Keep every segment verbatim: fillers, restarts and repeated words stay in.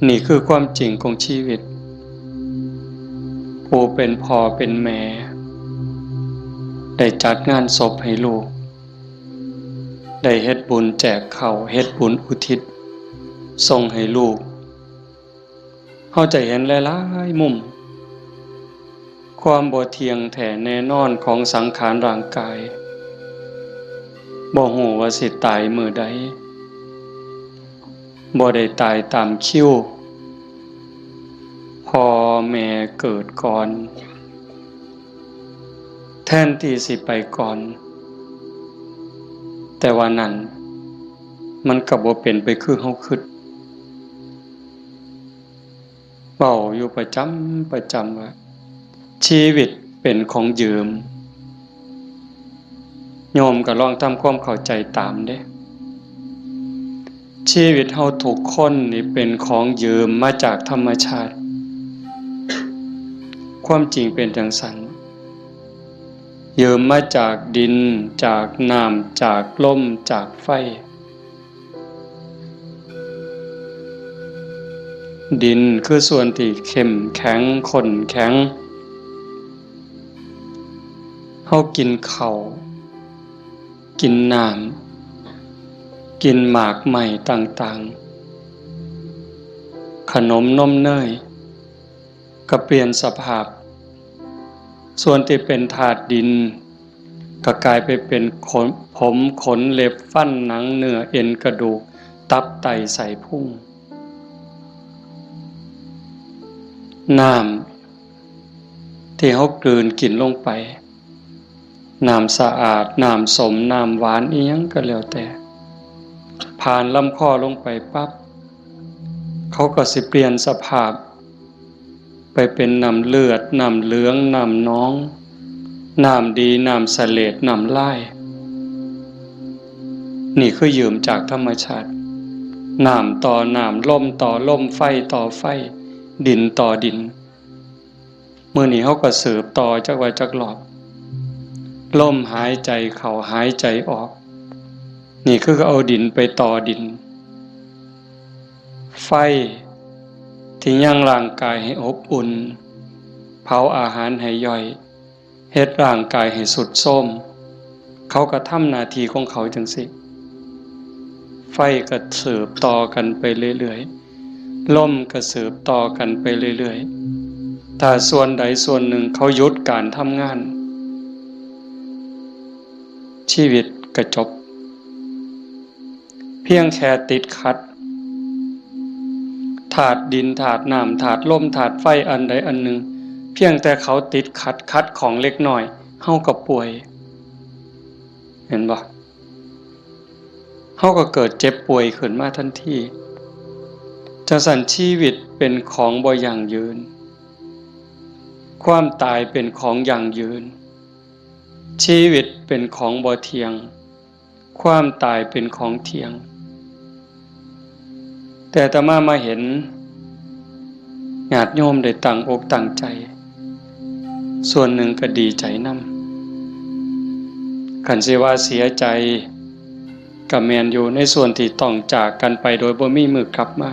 นี่คือความจริงของชีวิต ผู้เป็นพ่อเป็นแม่ ได้จัดงานศพให้ลูก ได้เฮ็ดบุญแจกข้าว เฮ็ดบุญอุทิศส่งให้ลูก เฮาจะเห็นหลายๆมุม ความบ่เที่ยงแท้แน่นอนของสังขารร่างกาย บ่ฮู้ว่าสิตายมื้อใด บ่ได้ตายตามคิว พ่อแม่เกิดก่อน แทนที่สิไปก่อน แต่ว่านั่น มันก็บ่เป็นไปคือเฮาคิด เว้าอยู่ประจำประจำว่า ชีวิตเป็นของยืม โยมก็ลองทำความเข้าใจตามเด้ ชีวิตเฮาทุกคนนี่เป็นของยืมมาจากธรรมชาติ ความจริงเป็นจั่งซั้น ยืมมาจากดิน จากน้ำ จากลม จากไฟ ดินคือส่วนที่เข้มแข็ง ข้นแข็ง เฮากินข้าว กินน้ำ กินหมากไม้ต่างๆ ขนมนมเนย ก็เปลี่ยนสภาพ ส่วนที่เป็นธาตุดิน ก็กลายไปเป็นขน ผม ขน เล็บ ฟัน หนัง เนื้อ เอ็น กระดูก ตับ ไต ไส้พุง น้ำที่เฮากลืนกินลงไป น้ำสะอาด น้ำส้ม น้ำหวาน อิหยังก็แล้วแต่ ผ่านลำคอลงไปปั๊บ เขาก็สิเปลี่ยนสภาพ ไปเป็นน้ำเลือด น้ำเหลือง น้ำหนอง น้ำดี น้ำเสลด น้ำลาย นี่คือยืมจากธรรมชาติ น้ำต่อน้ำ ลมต่อลม ไฟต่อไฟ ดินต่อดิน มื้อนี้เฮาก็สืบต่อจักว่าจักรอบ ลมหายใจเข้าหายใจออก นี่คือเอาดินไปต่อดิน ไฟที่ยังร่างกายให้อบอุ่น เผาอาหารให้ย่อย เฮ็ดร่างกายให้ทรุดโทรม เขาก็ทำหน้าที่ของเขาจั่งซี้ ไฟก็สืบต่อกันไปเรื่อยๆ ลมก็สืบต่อกันไปเรื่อยๆ ถ้าส่วนใดส่วนหนึ่งเขาหยุดการทำงาน ชีวิตก็จบ เพียงแค่ติดขัด ธาตุดิน ธาตุน้ำ ธาตุลม ธาตุไฟ อันใดอันหนึ่ง เพียงแต่เขาติดขัด ขัดข้องเล็กน้อย เฮาก็ป่วย เห็นบ่ เฮาก็เกิดเจ็บป่วยขึ้นมาทันที จั่งซั้นชีวิตเป็นของบ่ยั่งยืน ความตายเป็นของยั่งยืน ชีวิตเป็นของบ่เที่ยง ความตายเป็นของเที่ยง แต่อาตมามาเห็น ญาติโยมได้ตั้งอกตั้งใจ ส่วนหนึ่งก็ดีใจนำ คันสิว่าเสียใจ ก็แม่นอยู่ในส่วนที่ต้องจากกันไปโดยบ่มีมื้อกลับมา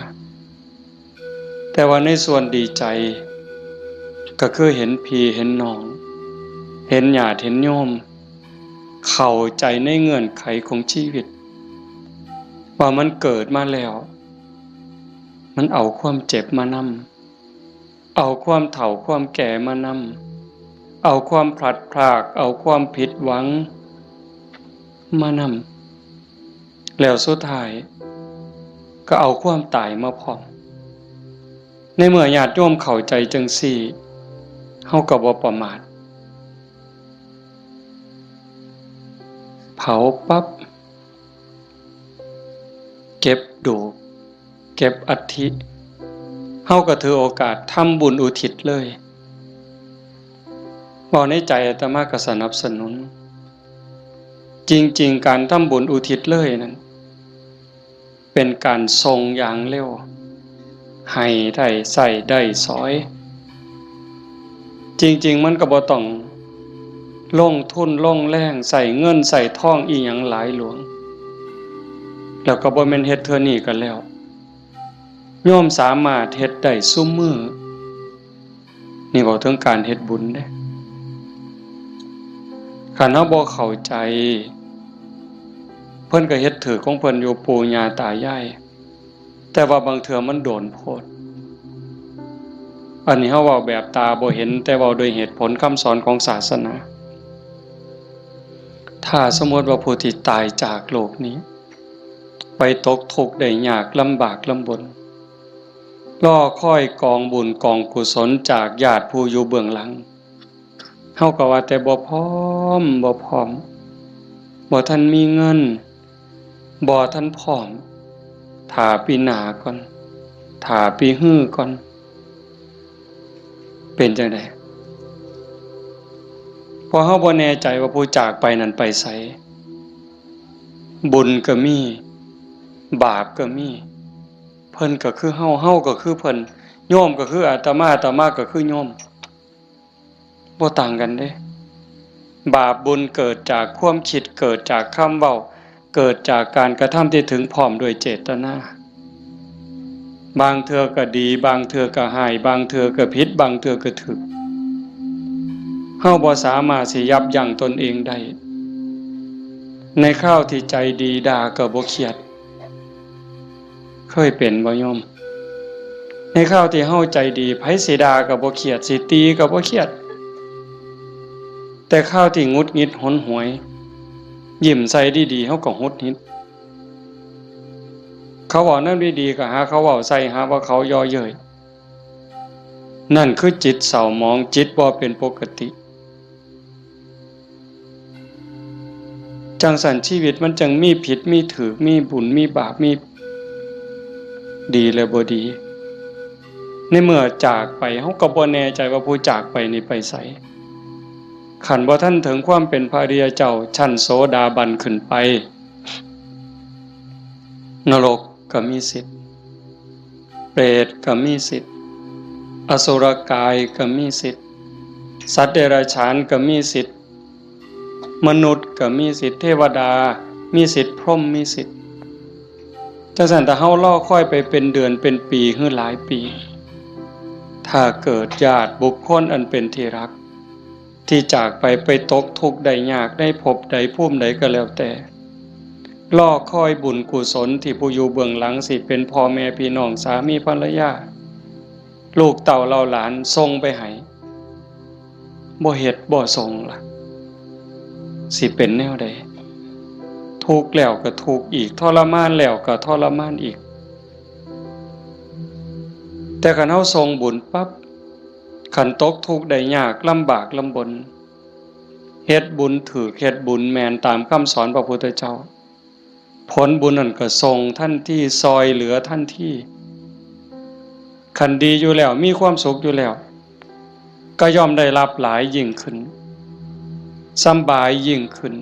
แต่ว่าในส่วนดีใจ ก็คือเห็นพี่เห็นน้อง เห็นญาติเห็นโยม เข้าใจในเงื่อนไขของชีวิต ว่ามันเกิดมาแล้ว มันเอาความเจ็บมานำ เอาความเฒ่าความแก่มานำ เอาความพลัดพราก เอาความผิดหวังมานำ แล้วสุดท้ายก็เอาความตายมาพร้อม ในเมื่อญาติโยมเข้าใจจั่งซี้ เฮาก็บ่ประมาท เผาปั๊บ เก็บดูก เก็บอัฐิ เฮาก็ถือโอกาสทำบุญอุทิศเลย เว้าในใจอาตมาก็สนับสนุน จริงๆ การทำบุญอุทิศเลยนั่น เป็นการส่งอย่างเร็ว ให้ได้ใช้ได้สอย จริงๆ มันก็บ่ต้องลงทุนลงแรง ใช้เงินใช้ทองอิหยังหลายหลวง แล้วก็บ่แม่นเฮ็ดเทื่อนี้ก็แล้ว โยมสามารถเฮ็ดได้ซุมื้อ นี่เว้าถึงการเฮ็ดบุญเด้ คันเฮาบ่เข้าใจ เพิ่นก็เฮ็ดถืกของเพิ่นอยู่ ปู่ย่าตายาย แต่ว่าบางเทื่อมันโดนโพด อันนี้เฮาเว้าแบบตาบ่เห็น แต่เว้าโดยเหตุผลคำสอนของศาสนา ถ้าสมมติว่าผู้ที่ตายจากโลกนี้ ไปตกทุกข์ได้ยากลำบากลำบน รอคอยกองบุญกองกุศลจากญาติผู้อยู่เบื้องหลัง เฮาก็ว่าแต่บ่พร้อม บ่พร้อม บ่ทันมีเงิน บ่ทันพร้อม ถ้าปีหน้าก่อน ถ้าปีฮือก่อน เป็นจั่งใด เพราะเฮาบ่แน่ใจว่าผู้จากไปนั้นไปไส บุญก็มี บาปก็มี เพิ่นก็คือเฮา เฮาก็คือเพิ่น โยมก็คืออาตมา อาตมาก็คือโยม บ่ต่างกันเด้ บาปบุญเกิดจากความคิด เกิดจากคำเว้า เกิดจากการกระทำที่ถึงพร้อมด้วยเจตนา บางเทื่อก็ดี บางเทื่อก็ร้าย บางเทื่อก็ผิด บางเทื่อก็ถูก เฮาบ่สามารถสิยับยั้งตนเองได้ ในคราวที่ใจดีด่าก็บ่เครียด เคยเป็นบ่โยม ในคราวที่เฮาใจดี ไผสิด่าก็บ่เครียด สิตีก็บ่เครียด แต่คราวที่หงุดหงิดหนหวย ยิ้มใส่ดีๆ เฮาก็หงุดหงิด เขาเว้าแนวดีๆ ก็หาเขาเว้าใส่ หาว่าเขาเยาะเย้ย นั่นคือจิตเศร้าหมอง จิตบ่เป็นปกติ จั่งซั้นชีวิตมันจั่งมีผิดมีถูก มีบุญมีบาป มีดีและบ่ดี ในเมื่อจากไป เฮาก็บ่แน่ใจว่าผู้จากไปนี่ไปไส คันบ่ทันถึงความเป็นพระอริยเจ้าชั้นโสดาบันขึ้นไป นรกก็มีสิทธิ์ เปรตก็มีสิทธิ์ อสุรกายก็มีสิทธิ์ สัตว์เดรัจฉานก็มีสิทธิ์ มนุษย์ก็มีสิทธิ์ เทวดามีสิทธิ์ พรหมมีสิทธิ์ จั่งซั้นถ้าเฮารอคอยไปเป็นเดือนเป็นปีหรือหลายปี ถ้าเกิดญาติบุคคลอันเป็นที่รัก ที่จากไป ไปตกทุกข์ได้ยากในภพใดภูมิใดก็แล้วแต่ รอคอยบุญกุศลที่ผู้อยู่เบื้องหลังสิเป็นพ่อแม่พี่น้องสามีภรรยา ลูกเต้าเหล่าหลานส่งไปให้ บ่เฮ็ดบ่ส่งล่ะ สิเป็นแนวใด ทุกข์แล้วก็ทุกข์อีก ทรมานแล้วก็ทรมานอีก แต่คันเฮาส่งบุญปั๊บ คันตกทุกข์ได้ยากลำบากลำบน เฮ็ดบุญถูก เฮ็ดบุญแม่นตามคำสอนพระพุทธเจ้า ผลบุญนั่นก็ส่งทันที ซ่อยเหลือทันที คันดีอยู่แล้ว มีความสุขอยู่แล้ว ก็ย่อมได้รับหลายยิ่งขึ้น สำบายยิ่งขึ้น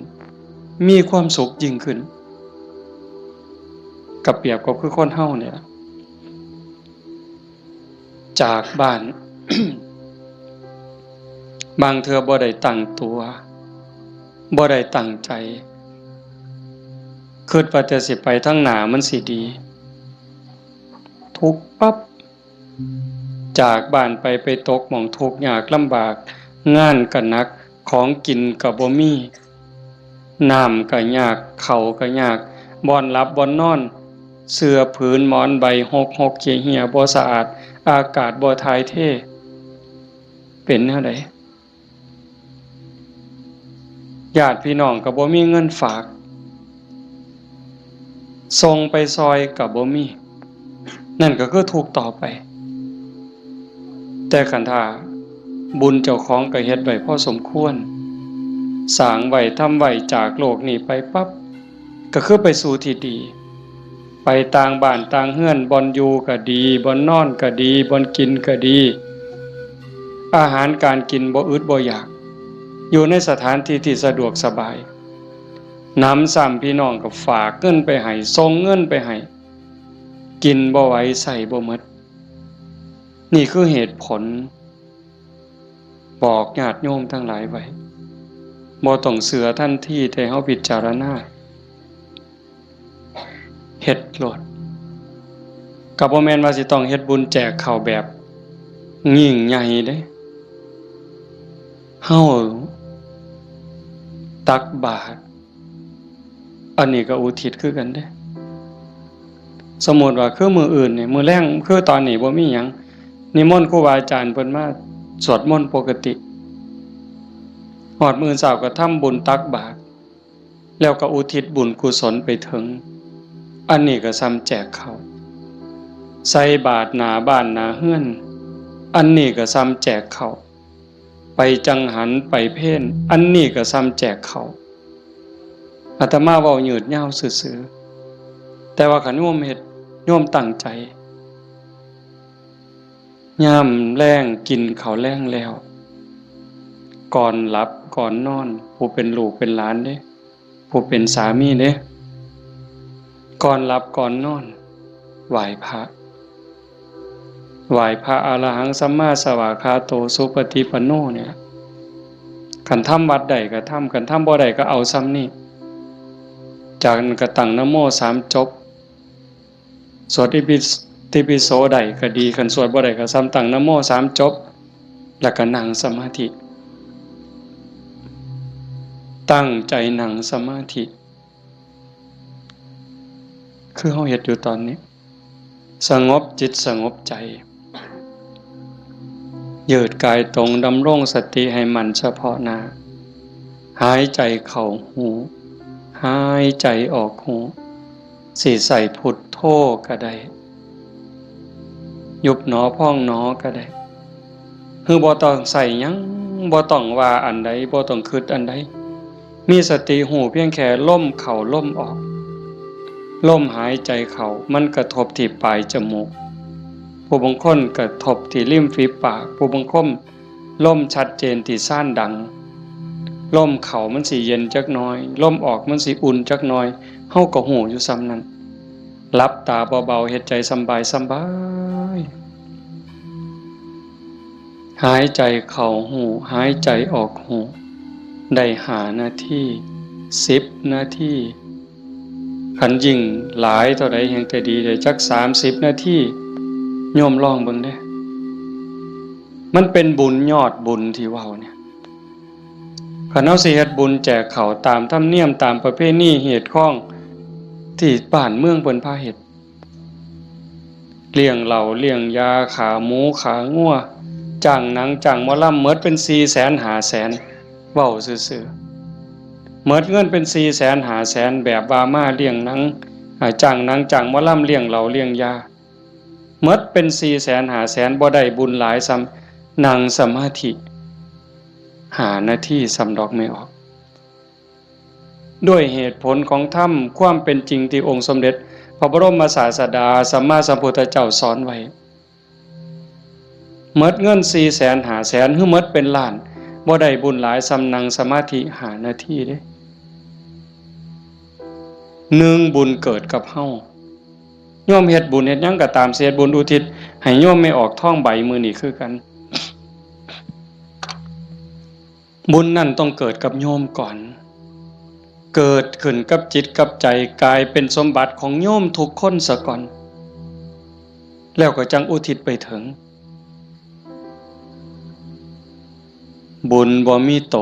มีความสุขยิ่งขึ้น ก็เปรียบก็คือคนเฮาเนี่ย จากบ้าน บางเทื่อบ่ได้ตั้งตัว บ่ได้ตั้งใจ คิดว่าแต่สิไปทางหน้ามันสิดี ทุกข์ปั๊บ จากบ้านไป ไปตกหม่องทุกข์ยากลำบาก งานก็หนัก ของกินก็บ่มี น้ำก็ยาก ข้าวก็ยาก บ่อนหลับบ่อนนอน เสื่อผืนหมอนใบหกหกเหี่ยๆ บ่สะอาด อากาศบ่ถ่ายเท เป็นแนวใด ญาติพี่น้องก็บ่มีเงินฝาก ส่งไปซ่อยก็บ่มี นั่นก็คือทุกข์ต่อไป แต่คันถ้าบุญเจ้าของก็เฮ็ดไว้พอสมควร สร้างไว้ทำไว้จากโลกนี้ไปปั๊บ ก็คือไปสู่ที่ดี ไปต่างบ้านต่างเฮือน บ่อนอยู่ก็ดี บ่อนนอนก็ดี บ่อนกินก็ดี อาหารการกินบ่อึดบ่อยาก อยู่ในสถานที่ที่สะดวกสบาย หนำซ้ำพี่น้องก็ฝากเงินไปให้ ส่งเงินไปให้ กินบ่ไหว ใช้บ่หมด นี่คือเหตุผล บอกญาติโยมทั้งหลายไว้ บ่ต้องเชื่อทันที แต่เฮาพิจารณา เฮ็ดโลด ก็บ่แม่นว่าสิต้องเฮ็ดบุญแจกข้าวแบบยิ่งใหญ่เด้ เฮาตักบาตร อันนี้ก็อุทิศคือกันเด้ สมมุติว่าคือมื้ออื่นนี่ มื้อแลง คือตอนนี้บ่มีหยัง นิมนต์ครูบาอาจารย์เพิ่นมาสวดมนต์ปกติ ฮอดมื้อเช้าก็ทำบุญตักบาตร แล้วก็อุทิศบุญกุศลไปถึง อันนี้ก็ส่ำแจกข้าว ใส่บาตรหน้าบ้านหน้าเฮือน อันนี้ก็ส่ำแจกข้าว ไปจังหันไปเพล อันนี้ก็ส่ำแจกข้าว อาตมาเว้ายืดยาวซื่อๆ แต่ว่าคันโยมเฮ็ด โยมตั้งใจ ยามแลงกินข้าวแลงแล้ว ก่อนหลับก่อนนอน ผู้เป็นลูกเป็นหลานเด้ ผู้เป็นสามีเด้ ก่อนหลับก่อนนอน ไหว้พระ ไหว้พระอรหังสัมมาสวากขาโตสุปฏิปันโนเนี่ย คันทำวัดใดก็ทำ คันทำบ่ได้ก็เอาส่ำนี้ จากนั้นก็ตั้งนะโมสามจบ สวดอิติปิโสได้ก็ดี คันสวดบ่ได้ก็ส่ำตั้งนะโมสามจบ แล้วก็นั่งสมาธิ ตั้งใจนั่งสมาธิ คือเฮาเฮ็ดอยู่ตอนนี้ สงบจิตสงบใจ ยืดกายตรง ดำรงสติให้มั่นเฉพาะหน้า หายใจเข้าฮู้ หายใจออกฮู้ สิใส่พุทโธก็ได้ ยุบหนอพองหนอก็ได้ คือบ่ต้องใส่หยัง บ่ต้องว่าอันใด บ่ต้องคิดอันใด มีสติฮู้เพียงแค่ลมเข้าลมออก ลมหายใจเข้ามันกระทบที่ปลายจมูก ผู้บางคนกระทบที่ริมฝีปาก ผู้บางคนลมชัดเจนที่ซานดัง ลมเข้ามันสิเย็นจักหน่อย ลมออกมันสิอุ่นจักหน่อย เฮาก็ฮู้อยู่ส่ำนั้น หลับตาเบาๆ เฮ็ดใจสำบายสำบาย หายใจเข้าฮู้ หายใจออกฮู้ ได้ห้านาที สิบนาที คันยิ่งหลายเท่าใดแฮ่งแต่ดี ได้จักสามสิบนาที โยมลองเบิ่งเด้ มันเป็นบุญยอดบุญที่เว้าเนี่ย คันเฮาสิเฮ็ดบุญแจกข้าวตามธรรมเนียมตามประเพณีฮีตคองที่บ้านเมืองเพิ่นพาเฮ็ด เลี้ยงเหล้าเลี้ยงยา ฆ่าหมูฆ่างัว จ้างหนังจ้างหมอลำ หมดเป็นสี่แสนห้าแสน เว้าซื่อๆ หมดเงินเป็นสี่แสนห้าแสน แบบว่ามาเลี้ยงหนัง อ่า จ้างหนังจ้างหมอลำ เลี้ยงเหล้าเลี้ยงยา หมดเป็นสี่แสนห้าแสน บ่ได้บุญหลายส่ำนั่งสมาธิห้านาทีส่ำดอก แม่ออก ด้วยเหตุผลของธรรม ความเป็นจริงที่องค์สมเด็จพระบรมศาสดาสัมมาสัมพุทธเจ้าสอนไว้ หมดเงินสี่แสนห้าแสน หรือหมดเป็นล้าน บ่ได้บุญหลายส่ำนั่งสมาธิห้านาทีเด้ หนึ่ง บุญเกิดกับเฮา โยมเฮ็ดบุญเฮ็ดหยังก็ตาม สิเฮ็ดบุญอุทิศให้โยมแม่ออกทองใบมื้อนี้คือกัน บุญนั่นต้องเกิดกับโยมก่อน เกิดขึ้นกับจิตกับใจ กลายเป็นสมบัติของโยมทุกคนซะก่อน แล้วก็จั่งอุทิศไปถึง บุญบ่มีโต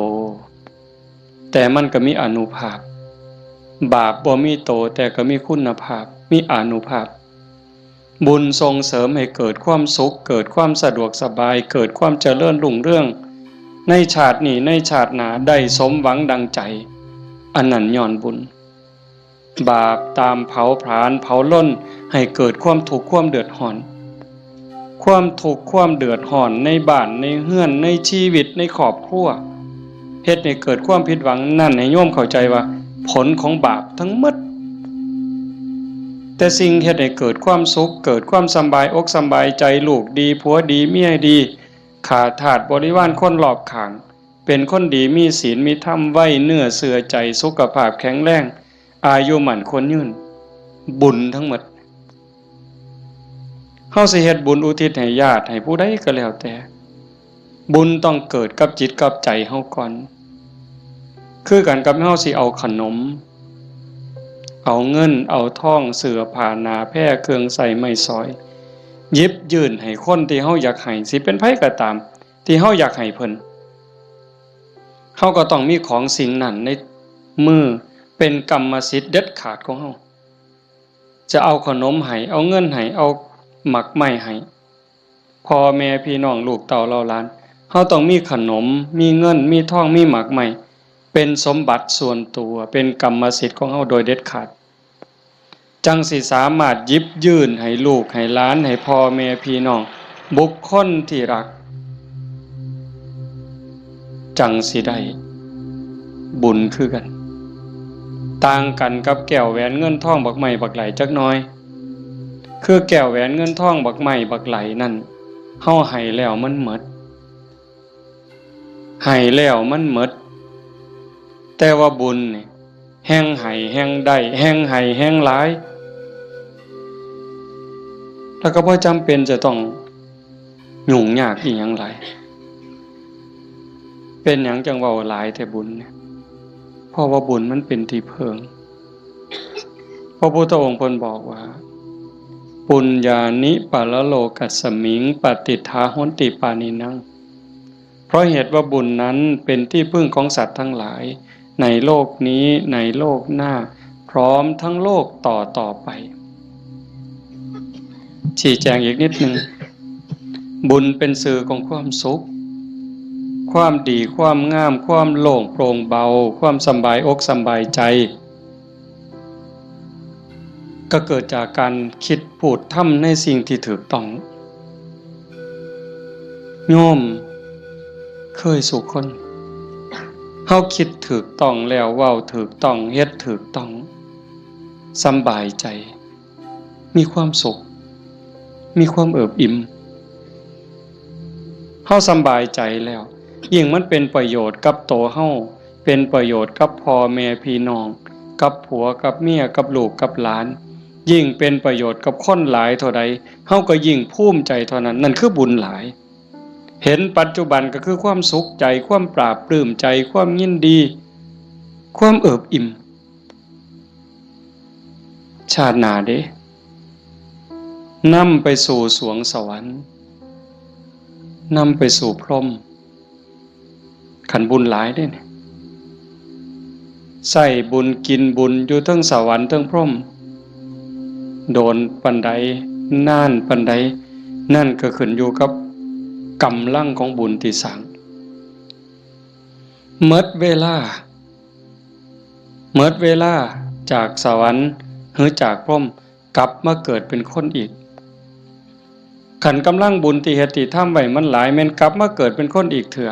แต่มันก็มีอานุภาพ บาปบ่มีโต แต่ก็มีคุณภาพ มีอานุภาพ บุญส่งเสริมให้เกิดความสุข เกิดความสะดวกสบาย เกิดความเจริญรุ่งเรือง ในชาตินี้ ในชาติหน้า ได้สมหวังดังใจ อันนั้นย้อนบุญ บาปตามเผาผลาญเผาลนให้เกิดความทุกข์ความเดือดร้อน ความทุกข์ความเดือดร้อนในบ้านในเฮือนในชีวิตในครอบครัว เฮ็ดให้เกิดความผิดหวัง นั่นให้โยมเข้าใจว่าผลของบาปทั้งหมด แต่สิ่งเฮ็ดให้เกิดความสุข เกิดความสำบายอกสำบายใจ ลูกดีผัวดีเมียดี ข้าทาสบริวารคนรอบข้าง เป็นคนดีมีศีลมีธรรม ไว้เนื้อเชื่อใจ สุขภาพแข็งแรง อายุมั่นขวัญยืน บุญทั้งหมด เฮาสิเฮ็ดบุญอุทิศให้ญาติให้ผู้ใดก็แล้วแต่ บุญต้องเกิดกับจิตกับใจเฮาก่อน คือกันกับเฮาสิเอาขนม เอาเงิน เอาทอง เสื้อผ้าหน้าแพร เครื่องใช้ไม้สอย หยิบยื่นให้คนที่เฮาอยากให้ สิเป็นไผก็ตาม ที่เฮาอยากให้เพิ่น เฮาก็ต้องมีของสิ่งนั้นในมือ เป็นกรรมสิทธิ์เด็ดขาดของเฮา จะเอาขนมให้ เอาเงินให้ เอาหมากไม้ให้ พ่อแม่พี่น้องลูกเต้าเหล่าหลาน เฮาต้องมีขนม มีเงิน มีทอง มีหมากไม้ เป็นสมบัติส่วนตัว เป็นกรรมสิทธิ์ของเฮาโดยเด็ดขาด จั่งสิสามารถหยิบยื่นให้ลูกให้หลาน ให้พ่อแม่พี่น้อง บุคคลที่รัก จั่งสิได้บุญคือกัน ต่างกันกับแก้วแหวนเงินทองบักไม้บักไหลจักหน่อย คือแก้วแหวนเงินทองบักไม้บักไหลนั่น เฮาให้แล้วมันหมด ให้แล้วมันหมด แต่ว่าบุญนี่ แฮ่งให้แฮ่งได้ แฮ่งให้แฮ่งหลาย แล้วก็บ่จำเป็นจะต้องยุ่งยากอีหยังหลาย เป็นหยังจั่งเว้าหลายแท้บุญเนี่ย เพราะว่าบุญมันเป็นที่เพิ่ง พระพุทธองค์เพิ่นบอกว่า ปุญญานิปรโลกัสมิง ปฏิฏฐาหนติปาณินัง เพราะเหตุว่าบุญนั้นเป็นที่พึ่งของสัตว์ทั้งหลาย ในโลกนี้ ในโลกหน้า พร้อมทั้งโลกต่อต่อไป ชี้แจงอีกนิดหนึ่ง บุญเป็นสื่อของความสุข ความดี ความงาม ความโล่งโปร่งเบา ความสำบายอกสำบายใจ ก็เกิดจากการคิดพูดทำในสิ่งที่ถูกต้อง โยมเคยสู่คน เฮาคิดถูกต้องแล้ว เว้าถูกต้อง เฮ็ดถูกต้อง สำบายใจ มีความสุข มีความเอิบอิ่ม เฮาสำบายใจแล้ว ยิ่งมันเป็นประโยชน์กับตัวเฮา เป็นประโยชน์กับพ่อแม่พี่น้อง กับผัวกับเมีย กับลูกกับหลาน ยิ่งเป็นประโยชน์กับคนหลายเท่าใด เฮาก็ยิ่งภูมิใจเท่านั้น นั่นคือบุญหลาย เห็นปัจจุบันก็คือความสุขใจ ความปลาบปลื้มใจ ความยินดี ความเอิบอิ่ม ชาติหน้าเด้ นำไปสู่สวงสวรรค์ นำไปสู่พรหม คันบุญหลายเด้เนี่ย ใช้บุญกินบุญอยู่เทิงสวรรค์เทิงพรหม โดนปานใด นานปานใด นั่นก็ขึ้นอยู่กับกำลังของบุญที่สร้าง หมดเวลา หมดเวลาจากสวรรค์หรือจากพรหม กลับมาเกิดเป็นคนอีก คันกำลังบุญที่เฮ็ดที่ทำไว้มันหลาย แม่นกลับมาเกิดเป็นคนอีกเทื่อ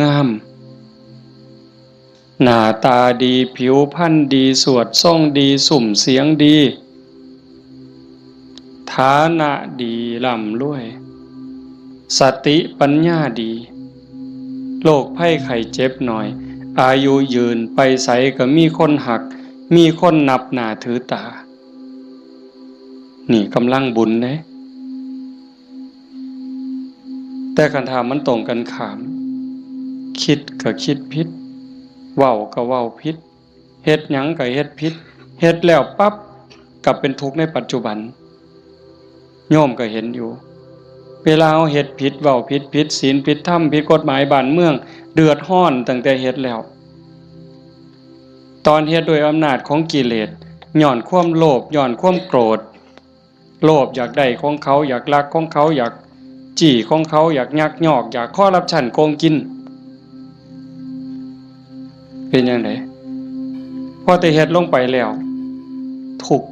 งาม หน้าตาดี ผิวพรรณดี สวดทรงดี ซุ่มเสียงดี ฐานะดี ร่ำรวย สติปัญญาดี โรคภัยไข้เจ็บน้อย อายุยืน ไปไสก็มีคนฮัก มีคนนับหน้าถือตา นี่กำลังบุญเด้ แต่คันถ้ามันตรงกันข้าม คิดก็คิดผิด เว้าก็เว้าผิด เฮ็ดหยังก็เฮ็ดผิด เฮ็ดแล้วปั๊บ กลับเป็นทุกข์ในปัจจุบัน โยมก็เห็นอยู่ เวลาเฮาเฮ็ดผิด เว้าผิด ผิดศีล ผิดธรรม ผิดกฎหมายบ้านเมือง เดือดร้อนตั้งแต่เฮ็ดแล้ว ตอนเฮ็ดด้วยอำนาจของกิเลส ย้อนความโลภ ย้อนความโกรธ โลภอยากได้ของเขา อยากลักของเขา อยากจี้ของเขา อยากยักยอก อยากคอร์รัปชัน โกงกิน เป็นจั่งใด พอแต่เฮ็ดลงไปแล้ว ทุกข์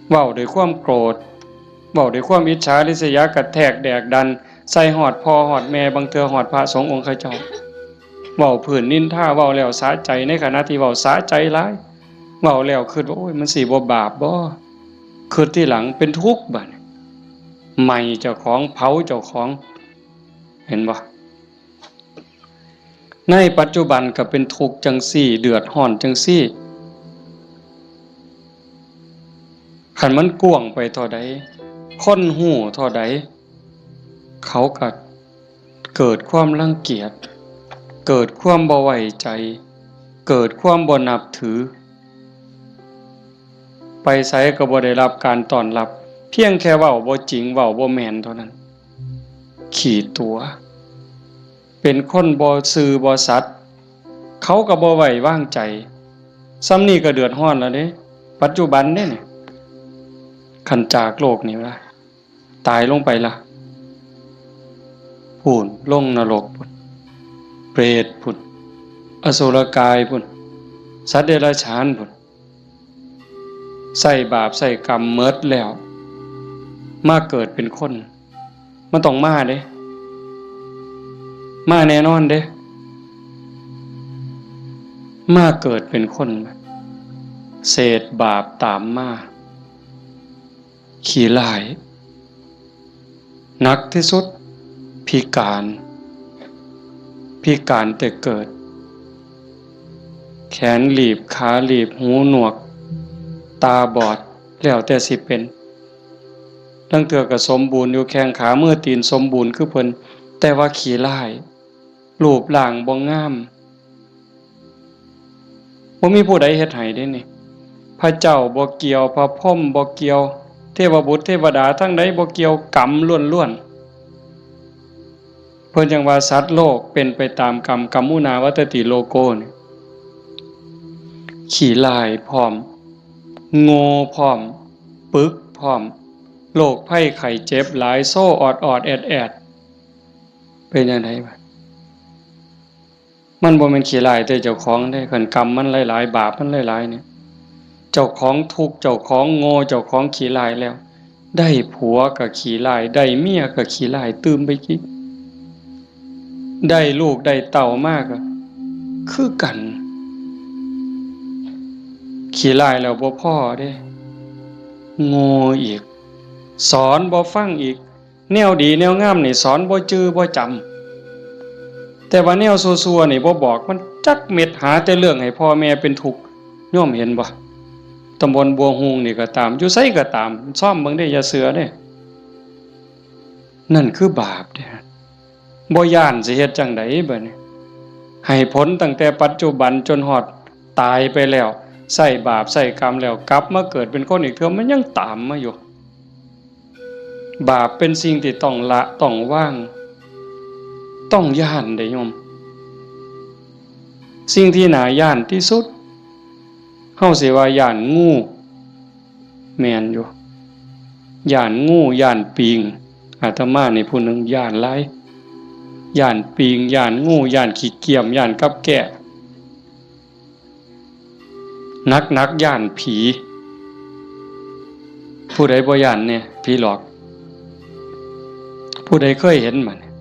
เว้าด้วยความโกรธ เว้าด้วยความอิจฉาริษยากระแทกแดกดัน ใส่ฮอดพ่อฮอดแม่ บางเทื่อฮอดพระสงฆ์องค์เขาเจ้า เว้าพื้นนินทา เว้าแล้วสะใจ ในขณะที่เว้าสะใจหลาย เว้าแล้วคิดว่า โอ้ย มันสิบ่บาปบ่ คิดทีหลังเป็นทุกข์บัดนี้ ไหม้เจ้าของ เผาเจ้าของ เห็นบ่ ในปัจจุบันก็เป็นทุกข์จั่งซี้ เดือดร้อนจั่งซี้ คันมันกว้างไปเท่าใด คนฮู้เท่าใด เขาก็เกิดความรังเกียจ เกิดความบ่ไว้ใจ เกิดความบ่นับถือ ไปไสก็บ่ได้รับการต้อนรับ เพียงแค่เว้าบ่จริง เว้าบ่แม่นเท่านั้น ขี้ตั๋ว เป็นคนบ่ซื่อบ่สัตย์ เขาก็บ่ไว้วางใจ ส่ำนี้ก็เดือดร้อนแล้วเด้ ปัจจุบันเด้นี่ คันจากโลกนี้ว่า ตายลงไปล่ะ พู้น ลงนรกพู้น เปรตพู้น อสุรกายพู้น สัตว์เดรัจฉานพู้น ใช้บาปใช้กรรมหมดแล้ว มาเกิดเป็นคน มันต้องมาเด้ มาแน่นอนเด้ มาเกิดเป็นคน เศษบาปตามมา ขี้ร้าย หนักที่สุด พิการ พิการแต่เกิด แขนหลีบ ขาหลีบ หูหนวก ตาบอด แล้วแต่สิเป็น ลางเทื่อก็สมบูรณ์อยู่ แข้งขามือตีนสมบูรณ์คือเพิ่น แต่ว่าขี้ร้าย รูปร่างบ่งาม บ่มีผู้ใดเฮ็ดให้เด้นี่ พระเจ้าบ่เกี่ยว พระพรหมบ่เกี่ยว เทวบุตรเทวดาทั้งใดบ่เกี่ยว กรรมล้วนๆ เพิ่นจั่งว่าสัตว์โลกเป็นไปตามกรรม กัมมุนาวัตติโลโกนี่ ขี้ร้ายพร้อม โง่พร้อม ปึกพร้อม โรคภัยไข้เจ็บหลาย โซออดๆ แอดๆ เป็นจั่งใดวะ มันบ่แม่นขี้ร้ายแต่เจ้าของเด้ คันกรรมมันหลายๆ บาปมันหลายๆ เนี่ย เจ้าของทุกข์ เจ้าของโง่ เจ้าของขี้ร้ายแล้ว ได้ผัวก็ขี้ร้าย ได้เมียก็ขี้ร้ายตื่มไปอีก ได้ลูกได้เต้ามาก็คือกัน ขี้ร้ายแล้วบ่พอเด้ โง่อีก สอนบ่ฟังอีก แนวดีแนวงามนี่สอนบ่จื่อบ่จำ แต่ว่าแนวซั่วๆ นี่บ่บอกมันจักเม็ด หาแต่เรื่องให้พ่อแม่เป็นทุกข์ โยมเห็นบ่ ตำบลบัวฮูงนี่ก็ตาม อยู่ไสก็ตาม ซ่อมเบิ่งเด้ อย่าเชื่อเด้ นั่นคือบาปเด้ บ่ย้านสิเฮ็ดจั่งใดบัดนี้ ให้ผลตั้งแต่ปัจจุบันจนฮอดตายไปแล้ว ใช้บาปใช้กรรมแล้ว กลับมาเกิดเป็นคนอีกเทื่อ มันยังตามมาอยู่ บาปเป็นสิ่งที่ต้องละต้องวาง ต้องย้านเด้โยม สิ่งที่น่าย้านที่สุด เฮาสิว่าย้านงู แม่นอยู่ ย้านงู ย้านปิง อาตมานี่ผู้หนึ่งย้านหลาย ย้านปิง ย้านงู ย้านขี้เกียม ย้านกับแก้ หนักๆ ย้านผี ผู้ใดบ่ย้านแน่ ผีหลอก ผู้ใดเคยเห็นบ่เนี่ย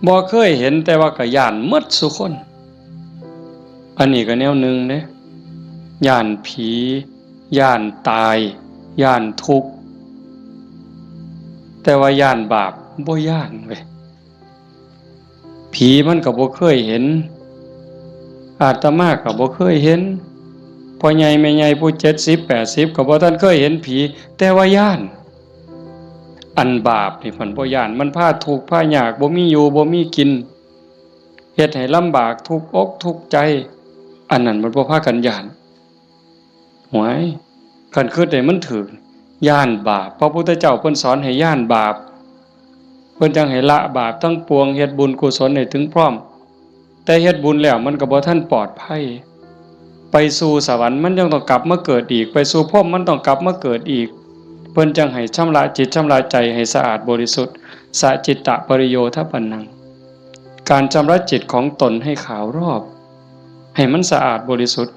บ่เคยเห็น แต่ว่าก็ย้านหมดซุคน อันนี้ก็แนวหนึ่งเด้ ย้านผี ย้านตาย ย้านทุกข์ แต่ว่าย้านบาป บ่ย้านเว้ย ผีมันก็บ่เคยเห็น อาตมาก็บ่เคยเห็น พ่อใหญ่แม่ใหญ่ผู้เจ็ดสิบแปดสิบก็บ่ทันเคยเห็นผี แต่ว่าย้าน อันบาปนี่เพิ่นบ่ย้าน มันพาทุกข์พายาก บ่มีอยู่บ่มีกิน เฮ็ดให้ลำบากทุกข์อกทุกข์ใจ อันนั้นมันบ่พากันย้าน หวย คันคิดให้มันถูก ย้านบาป พระพุทธเจ้าเพิ่นสอนให้ย้านบาป เพิ่นจั่งให้ละบาปทั้งปวง เฮ็ดบุญกุศลให้ถึงพร้อม แต่เฮ็ดบุญแล้วมันก็บ่ทันปลอดภัย ไปสู่สวรรค์มันยังต้องกลับมาเกิดอีก ไปสู่พรหมมันต้องกลับมาเกิดอีก เพิ่นจั่งให้ชำระจิตชำระใจให้สะอาดบริสุทธิ์ สะจิตตะปริโยทปปันนัง การชำระจิตของตนให้ขาวรอบ ให้มันสะอาดบริสุทธิ์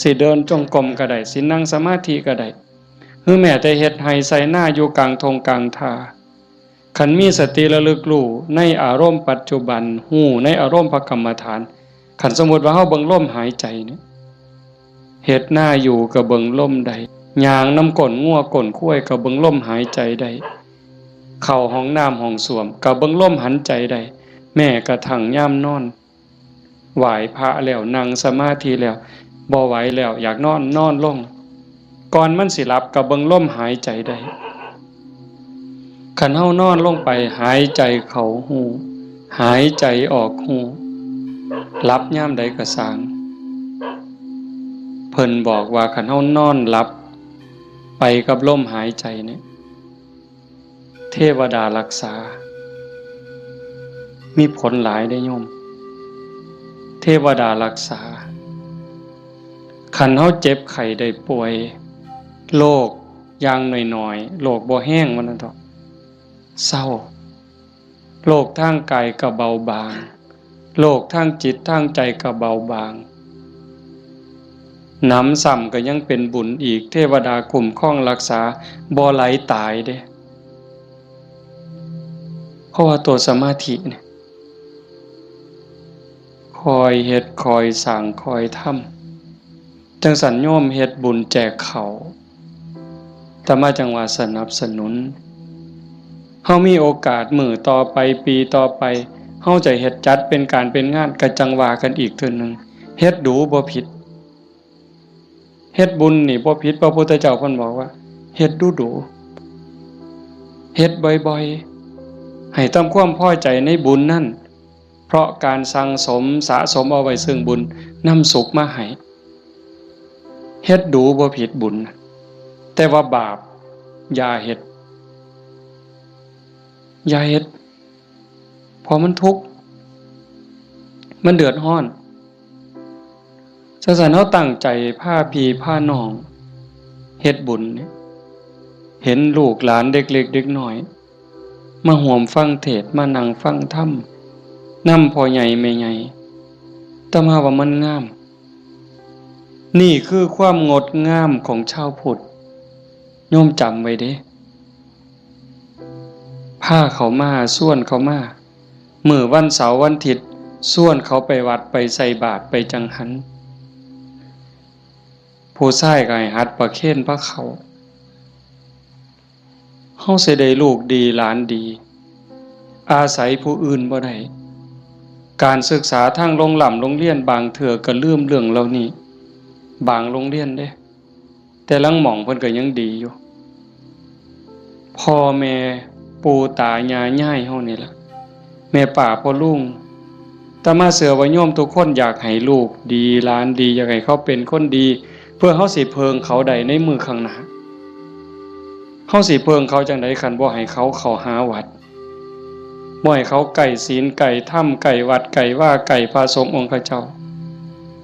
สิเดินจงกรมก็ได้ สินั่งสมาธิก็ได้ หรือแม้แต่เฮ็ดไร่ไถนาอยู่กลางท่งกลางท่า คันมีสติระลึกรู้ในอารมณ์ปัจจุบัน รู้ในอารมณ์พระกรรมฐาน คันสมมุติว่าเฮาเบิ่งลมหายใจเนี่ย เฮ็ดนาอยู่ก็เบิ่งลมได้ ย่างนำก้นงัวก้นควายก็เบิ่งลมหายใจได้ เข้าห้องน้ำห้องส้วมก็เบิ่งลมหายใจได้ แม้กระทั่งยามนอน ไหว้พระแล้ว นั่งสมาธิแล้ว บ่ไหวแล้ว อยากนอน นอนลง ก่อนมันสิหลับก็เบิ่งลมหายใจได้ คันเฮานอนลงไป หายใจเข้ารู้ หายใจออกรู้ หลับยามใดก็ซ่าง เพิ่นบอกว่าคันเฮานอนหลับ ไปกับลมหายใจเนี่ย เทวดารักษา มีผลหลายเด้โยม เทวดารักษา คันเฮาเจ็บไข้ได้ป่วย โรคอย่างน้อยๆ โรคบ่แฮงว่าซั่นเถาะ เซา โรคทางกายก็เบาบาง โรคทางจิตทางใจก็เบาบาง หนำซ้ำก็ยังเป็นบุญอีก เทวดาคุ้มครองรักษา บ่ไหลตายเด้ เพราะว่าตัวสมาธิเนี่ย คอยเฮ็ด คอยสร้าง คอยทำ จั่งซั้นโยมเฮ็ดบุญแจกข้าว อาตมาจั่งว่าสนับสนุน เฮามีโอกาสมื้อต่อไป ปีต่อไป เฮาจะเฮ็ดจัดเป็นการเป็นงาน ก็จั่งว่ากันอีกเทื่อหนึ่ง เฮ็ดดูบ่ผิด เฮ็ดบุญนี่บ่ผิด พระพุทธเจ้าเพิ่นบอกว่า เฮ็ดดูดู เฮ็ดบ่อยๆ ให้ทำความพอใจในบุญนั่น เพราะการสั่งสมสะสมเอาไว้ซึ่งบุญนำสุขมาให้ เฮ็ดดูบ่ผิดบุญ แต่ว่าบาปอย่าเฮ็ด อย่าเฮ็ด เพราะมันทุกข์ มันเดือดร้อน จั่งซั้นเฮาตั้งใจพาพี่พาน้องเฮ็ดบุญเนี่ย เห็นลูกหลานเด็กเล็กเด็กน้อย มาร่วมฟังเทศน์ มานั่งฟังธรรม นำพ่อใหญ่แม่ใหญ่ อาตมาว่ามันงาม นี่คือความงดงามของชาวพุทธ โยมจำไว้เด้ พาเขามา ชวนเขามา มื้อวันเสาร์วันอาทิตย์ ชวนเขาไปวัด ไปใส่บาตร ไปจังหัน ผู้ชายก็ให้หัดประเคนพาเข้า เฮาสิได้ลูกดีหลานดี อาศัยผู้อื่นบ่ได้ การศึกษาทางโรงร่ำโรงเรียนบางเทื่อก็ลืมเรื่องเหล่านี้ บางโรงเรียนเด้ แต่ลางหม่องเพิ่นก็ยังดีอยู่ พ่อแม่ปู่ตายายยายเฮานี่ล่ะ แม่ป้าพ่อลุง อาตมาเชื่อว่าโยมทุกคนอยากให้ลูกดีหลานดี อยากให้เขาเป็นคนดี เพื่อเฮาสิเพิ่งเขาได้ในมื้อข้างหน้า เฮาสิเพิ่งเขาจั่งใดคันบ่ให้เขาเข้าหาวัด บ่ให้เขาใกล้ศีลใกล้ธรรมใกล้วัดใกล้วาใกล้พระสงฆ์องค์เจ้า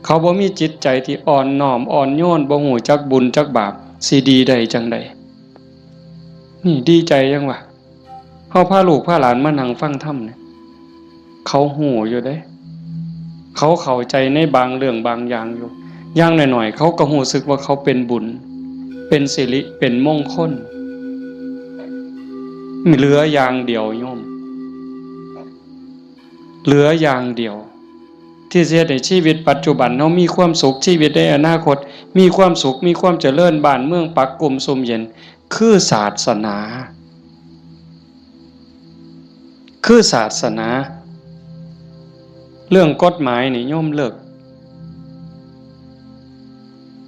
เขาบ่มีจิตใจที่อ่อนน้อมอ่อนโยน บ่ฮู้จักบุญจักบาป สิดีได้จั่งใด นี่ดีใจจั่งวะ เฮาพาลูกพาหลานมานั่งฟังธรรมเนี่ย เขาฮู้อยู่เด้ เขาเข้าใจในบางเรื่องบางอย่างอยู่ อย่างน้อยๆ เขาก็ฮู้สึกว่าเขาเป็นบุญ เป็นสิริ เป็นมงคล เหลืออย่างเดียวโยม เหลืออย่างเดียว ที่สิเฮ็ดให้ชีวิตปัจจุบันเฮามีความสุข ชีวิตในอนาคตมีความสุข มีความเจริญ บ้านเมืองปักกุมซุ่มเย็น คือศาสนา คือศาสนา เรื่องกฎหมายนี่โยมเลิก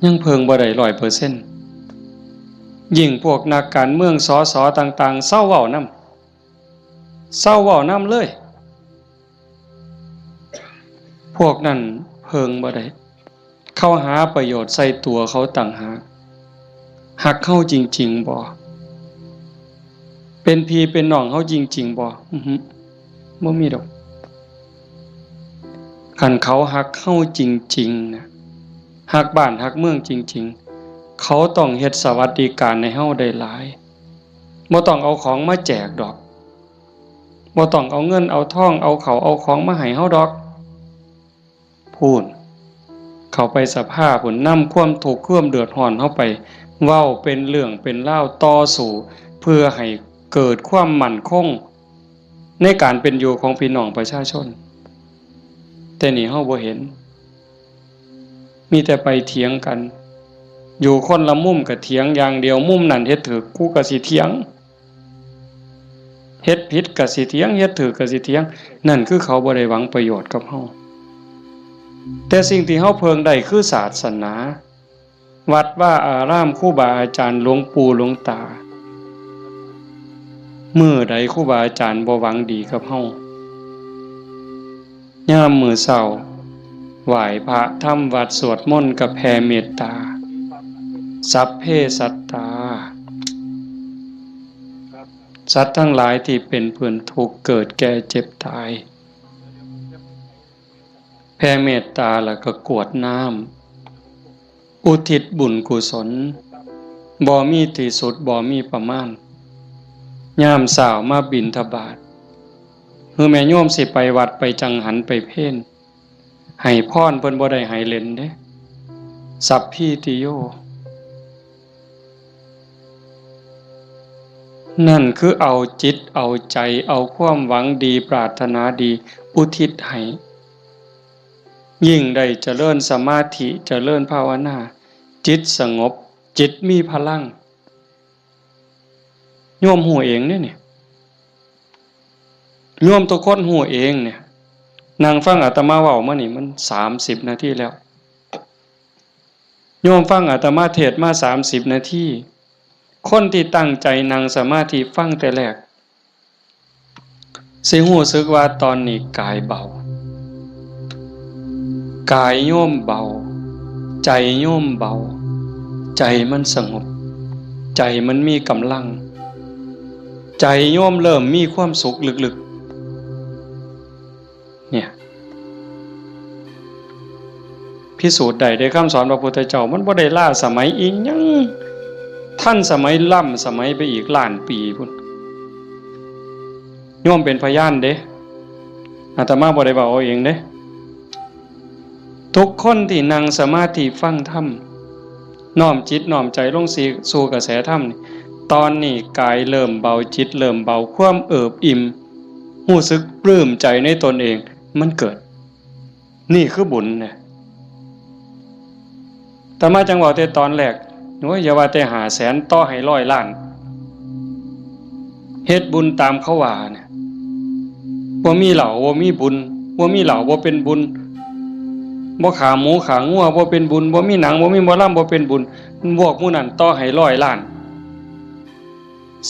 ยังเพิ่งบ่ได้ร้อยเปอร์เซ็นต์ ยิ่งพวกนักการเมือง สส ต่างๆ เซาเว้านำ เซาเว้านำเลย พวกนั้นเพิ่งบ่ได้ เขาหาประโยชน์ใส่ตัวเขาต่างหาก ฮักเฮาจริงๆ บ่ เป็นพี่เป็นน้องเฮาจริงๆ บ่ อือหือ บ่มีดอก คันเขาฮักเฮาจริงๆ นะ ฮักบ้านฮักเมืองจริงๆ เขาต้องเฮ็ดสวัสดิการให้เฮาได้หลาย บ่ต้องเอาของมาแจกดอก บ่ต้องเอาเงินเอาทอง เอาข้าวเอาของมาให้เฮาดอก พู้น เข้าไปสภาพู้น นำความทุกข์ความเดือดร้อนเฮาไป เว้าเป็นเรื่องเป็นราว ต่อสู้ เพื่อให้เกิดความมั่นคง ในการเป็นอยู่ของพี่น้องประชาชน แต่นี่เฮาบ่เห็น มีแต่ไปเถียงกัน อยู่คนละมุมก็เถียงอย่างเดียว มุมนั่นเฮ็ดถูก กูก็สิเถียง เฮ็ดผิดก็สิเถียง เฮ็ดถูกก็สิเถียง นั่นคือเขาบ่ได้หวังประโยชน์กับเฮา แต่สิ่งที่เฮาเพิ่งได้คือศาสนา วัดวาอาราม ครูบาอาจารย์ หลวงปู่หลวงตา มื้อใดครูบาอาจารย์บ่หวังดีกับเฮา ยามมื้อเช้า ไหว้พระทำวัตรสวดมนต์ก็แผ่เมตตา สัพเพสัตตา สัตว์ทั้งหลายที่เป็นเพื่อนทุกข์เกิดแก่เจ็บตาย แผ่เมตตาแล้วก็กรวดน้ำ อุทิศบุญกุศล บ่มีที่สุด บ่มีประมาณ ยามเช้ามาบิณฑบาต คือแม่โยมสิไปวัดไปจังหันไปเพล ให้พรเพิ่นบ่ได้ให้เล่นเด้ สัพพีติโย นั่นคือเอาจิตเอาใจ เอาความหวังดีปรารถนาดีอุทิศให้ ยิ่งได้เจริญสมาธิ เจริญภาวนา จิตสงบ จิตมีพลัง โยมฮู้เองเด้เนี่ย โยมทุกคนฮู้เองเนี่ย นั่งฟังอาตมาเว้ามานี่มันสามสิบนาทีแล้ว โยมฟังอาตมาเทศน์มาสามสิบนาที คนที่ตั้งใจนั่งสมาธิฟังแต่แรก สิฮู้สึกว่าตอนนี้กายเบา กายโยมเบา ใจโยมเบา ใจมันสงบ ใจมันมีกำลัง ใจโยมเริ่มมีความสุขลึกๆ เนี่ย พิสูจน์ได้เด้ คำสอนพระพุทธเจ้า มันบ่ได้ล้าสมัยอีหยัง ทันสมัยล้ำสมัยไปอีกล้านปีพุ้น โยมเป็นพยานเด้ อาตมาบ่ได้เว้าเอาเองเด้ ทุกคนที่นั่งสมาธิฟังธรรม น้อมจิตน้อมใจลงสู่กระแสธรรมนี่ ตอนนี้กายเริ่มเบา จิตเริ่มเบา ความเอิบอิ่ม ฮู้สึกปลื้มใจในตนเอง มันเกิด นี่คือบุญเนี่ย อาตมาจั่งเว้าแต่ตอนแรก โอ้ย อย่าว่าแต่ห้าแสน ต่อให้ร้อยล้าน เฮ็ดบุญตามเขาว่าเนี่ย บ่มีเหล้าบ่มีบุญ บ่มีเหล้าบ่เป็นบุญ บ่ฆ่าหมูฆ่างัวบ่เป็นบุญ บ่มีหนังบ่มีหมอลำบ่เป็นบุญ พวกหมู่นั้นต่อให้ร้อยล้าน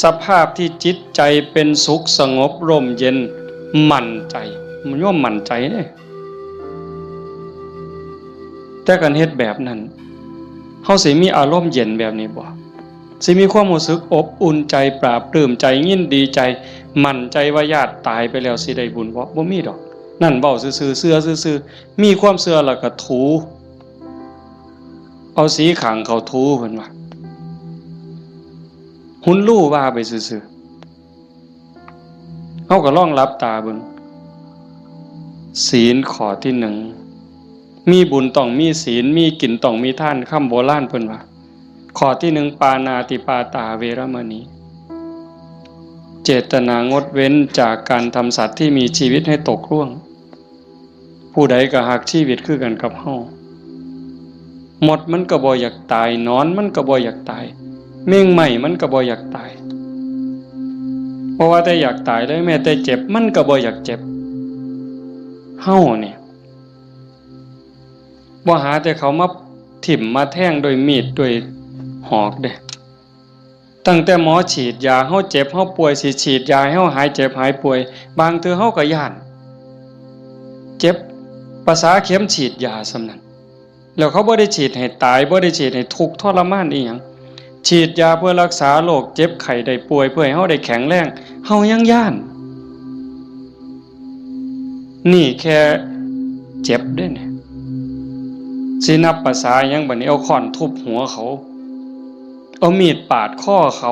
สภาพที่จิตใจเป็นสุขสงบร่มเย็น มั่นใจ มันย่อมมั่นใจเด้ แต่การเฮ็ดแบบนั้น เฮาสิมีอารมณ์เย็นแบบนี้บ่ สิมีความรู้สึกอบอุ่นใจ ปลาบปลื้มใจ ยินดีใจ มั่นใจว่าญาติตายไปแล้วสิได้บุญบ่ บ่มีดอก นั่นเว้าซื่อๆ เชื่อซื่อๆ มีความเชื่อแล้วก็ถู เอาสีข้างเขาถูเพิ่นว่า หุนลู่ว่าไปซื่อๆ เฮาก็ลองหลับตาเบิ่ง ศีลข้อที่หนึ่ง มีบุญต้องมีศีล มีกินต้องมีทาน คำโบราณเพิ่นว่า ข้อที่หนึ่ง ปาณาติปาตาเวรมณี เจตนางดเว้นจากการทำสัตว์ที่มีชีวิตให้ตกร่วง ผู้ใดก็ฮักชีวิตคือกันกับเฮา มดมันก็บ่อยากตาย หนอนมันก็บ่อยากตาย แมงไม้มันก็บ่อยากตาย บ่ว่าแต่อยากตายเลย แม้แต่เจ็บมันก็บ่อยากเจ็บ เฮาเนี่ย บ่หาแต่เขามาถิ่มมาแทงด้วยมีดด้วยหอกเด้ ตั้งแต่หมอฉีดยา เฮาเจ็บเฮาป่วย สิฉีดยาให้เฮาหายเจ็บหายป่วย บางเทื่อเฮาก็ย้าน เจ็บประสาเข็มฉีดยาส่ำนั้น แล้วเขาบ่ได้ฉีดให้ตาย บ่ได้ฉีดให้ทุกข์ทรมานอีหยัง ฉีดยาเพื่อรักษาโรคเจ็บไข้ได้ป่วย เพื่อให้เฮาได้แข็งแรง เฮายังย้าน นี่แค่เจ็บเด้เนี่ย สินับประสาหยังบัดนี้ เอาค้อนทุบหัวเขา เอามีดปาดคอเขา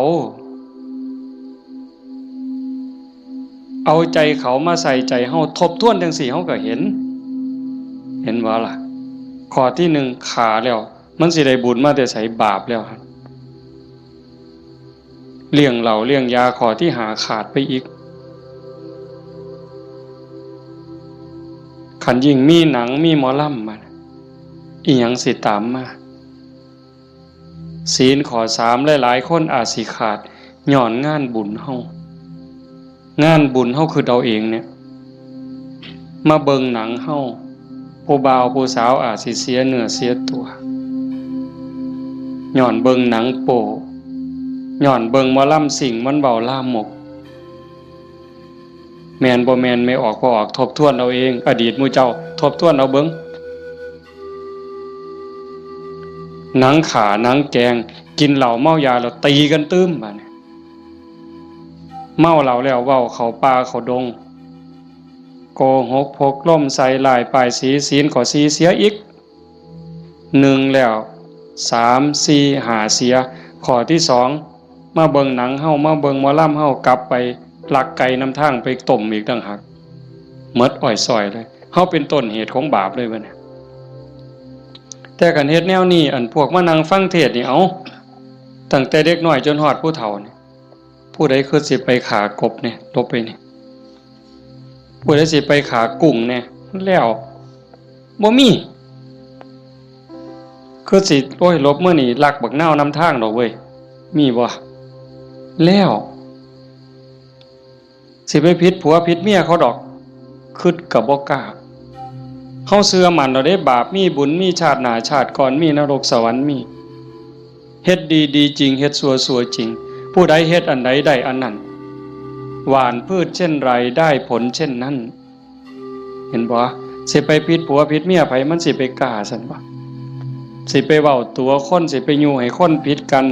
เอาใจเขามาใส่ใจเฮา ทบทวนจั่งซี้เฮาก็เห็น เห็นบ่ล่ะ ข้อที่หนึ่ง ฆ่าแล้ว มันสิได้บุญมาแต่ไส บาปแล้วหั่น เลี้ยงเหล้าเลี้ยงยา ข้อที่ห้า ขาดไปอีก คันยิ่งมีหนังมีหมอลำมา อีหยังสิตามมา ศีลข้อสาม หลายๆ คนอาจสิขาด ย้อนงานบุญเฮา งานบุญเฮาคิดเอาเองเนี่ย มาเบิ่งหนังเฮา ผู้บ่าวผู้สาวอาจสิเสียเนื้อเสียตัว ย้อนเบิ่งหนังโป๊ ย้อนเบิ่งหมอลำซิ่งมันเว้าลามก แม่นบ่แม่น แม่ออกบ่ออก ทบทวนเอาเอง อดีตหมู่เจ้า ทบทวนเอาเบิ่ง หนังฆ่า หนังแกล้ง กินเหล้าเมายาแล้วตีกันตื่มบาดนี้ เมาเหล้าแล้วเว้าเข้าป่าเข้าดง โกหกพกลมใส่ร้ายป้ายสี ศีลข้อสี่เสียอีก หนึ่งแล้ว สาม สี่ ห้า เสีย ข้อที่สอง มาเบิ่งหนังเฮา มาเบิ่งหมอลำเฮากลับไปลักไก่นำทางไปต้มอีกต่างหาก หมดอ้อยส้อยเลย เฮาเป็นต้นเหตุของบาปเลยบัดนี้ แต่คันเฮ็ดแนวนี้ อันพวกมานั่งฟังเทศน์นี่ เอ้า ตั้งแต่เด็กน้อยจนฮอดผู้เฒ่านี่ ผู้ใดคือสิไปฆ่ากบเนี่ย หลบไปนี่ ผู้ใดสิไปฆ่ากุ้งเนี่ย แล้ว บ่มี คือสิ โอ้ย หลบมื้อนี้ลักบักนาวนำทางดอกเว้ย มีบ่ แล้ว สิไปผิดผัวผิดเมียเขาดอก คิดก็บ่กล้า เฮาเชื่อมั่นแล้วเด้ บาปมีบุญมี ชาติหน้าชาติก่อนมี นรกสวรรค์มี เฮ็ดดีดีจริง เฮ็ดชั่วชั่วจริง ผู้ใดเฮ็ดอันใดได้อันนั้น หว่านพืชเช่นไรได้ผลเช่นนั้น เห็นบ่ สิไปผิดผัวผิดเมียไผ มันสิไปกล้าซั่นบ่ สิไปเว้าตั๋วคน สิไปยุให้คนผิดกัน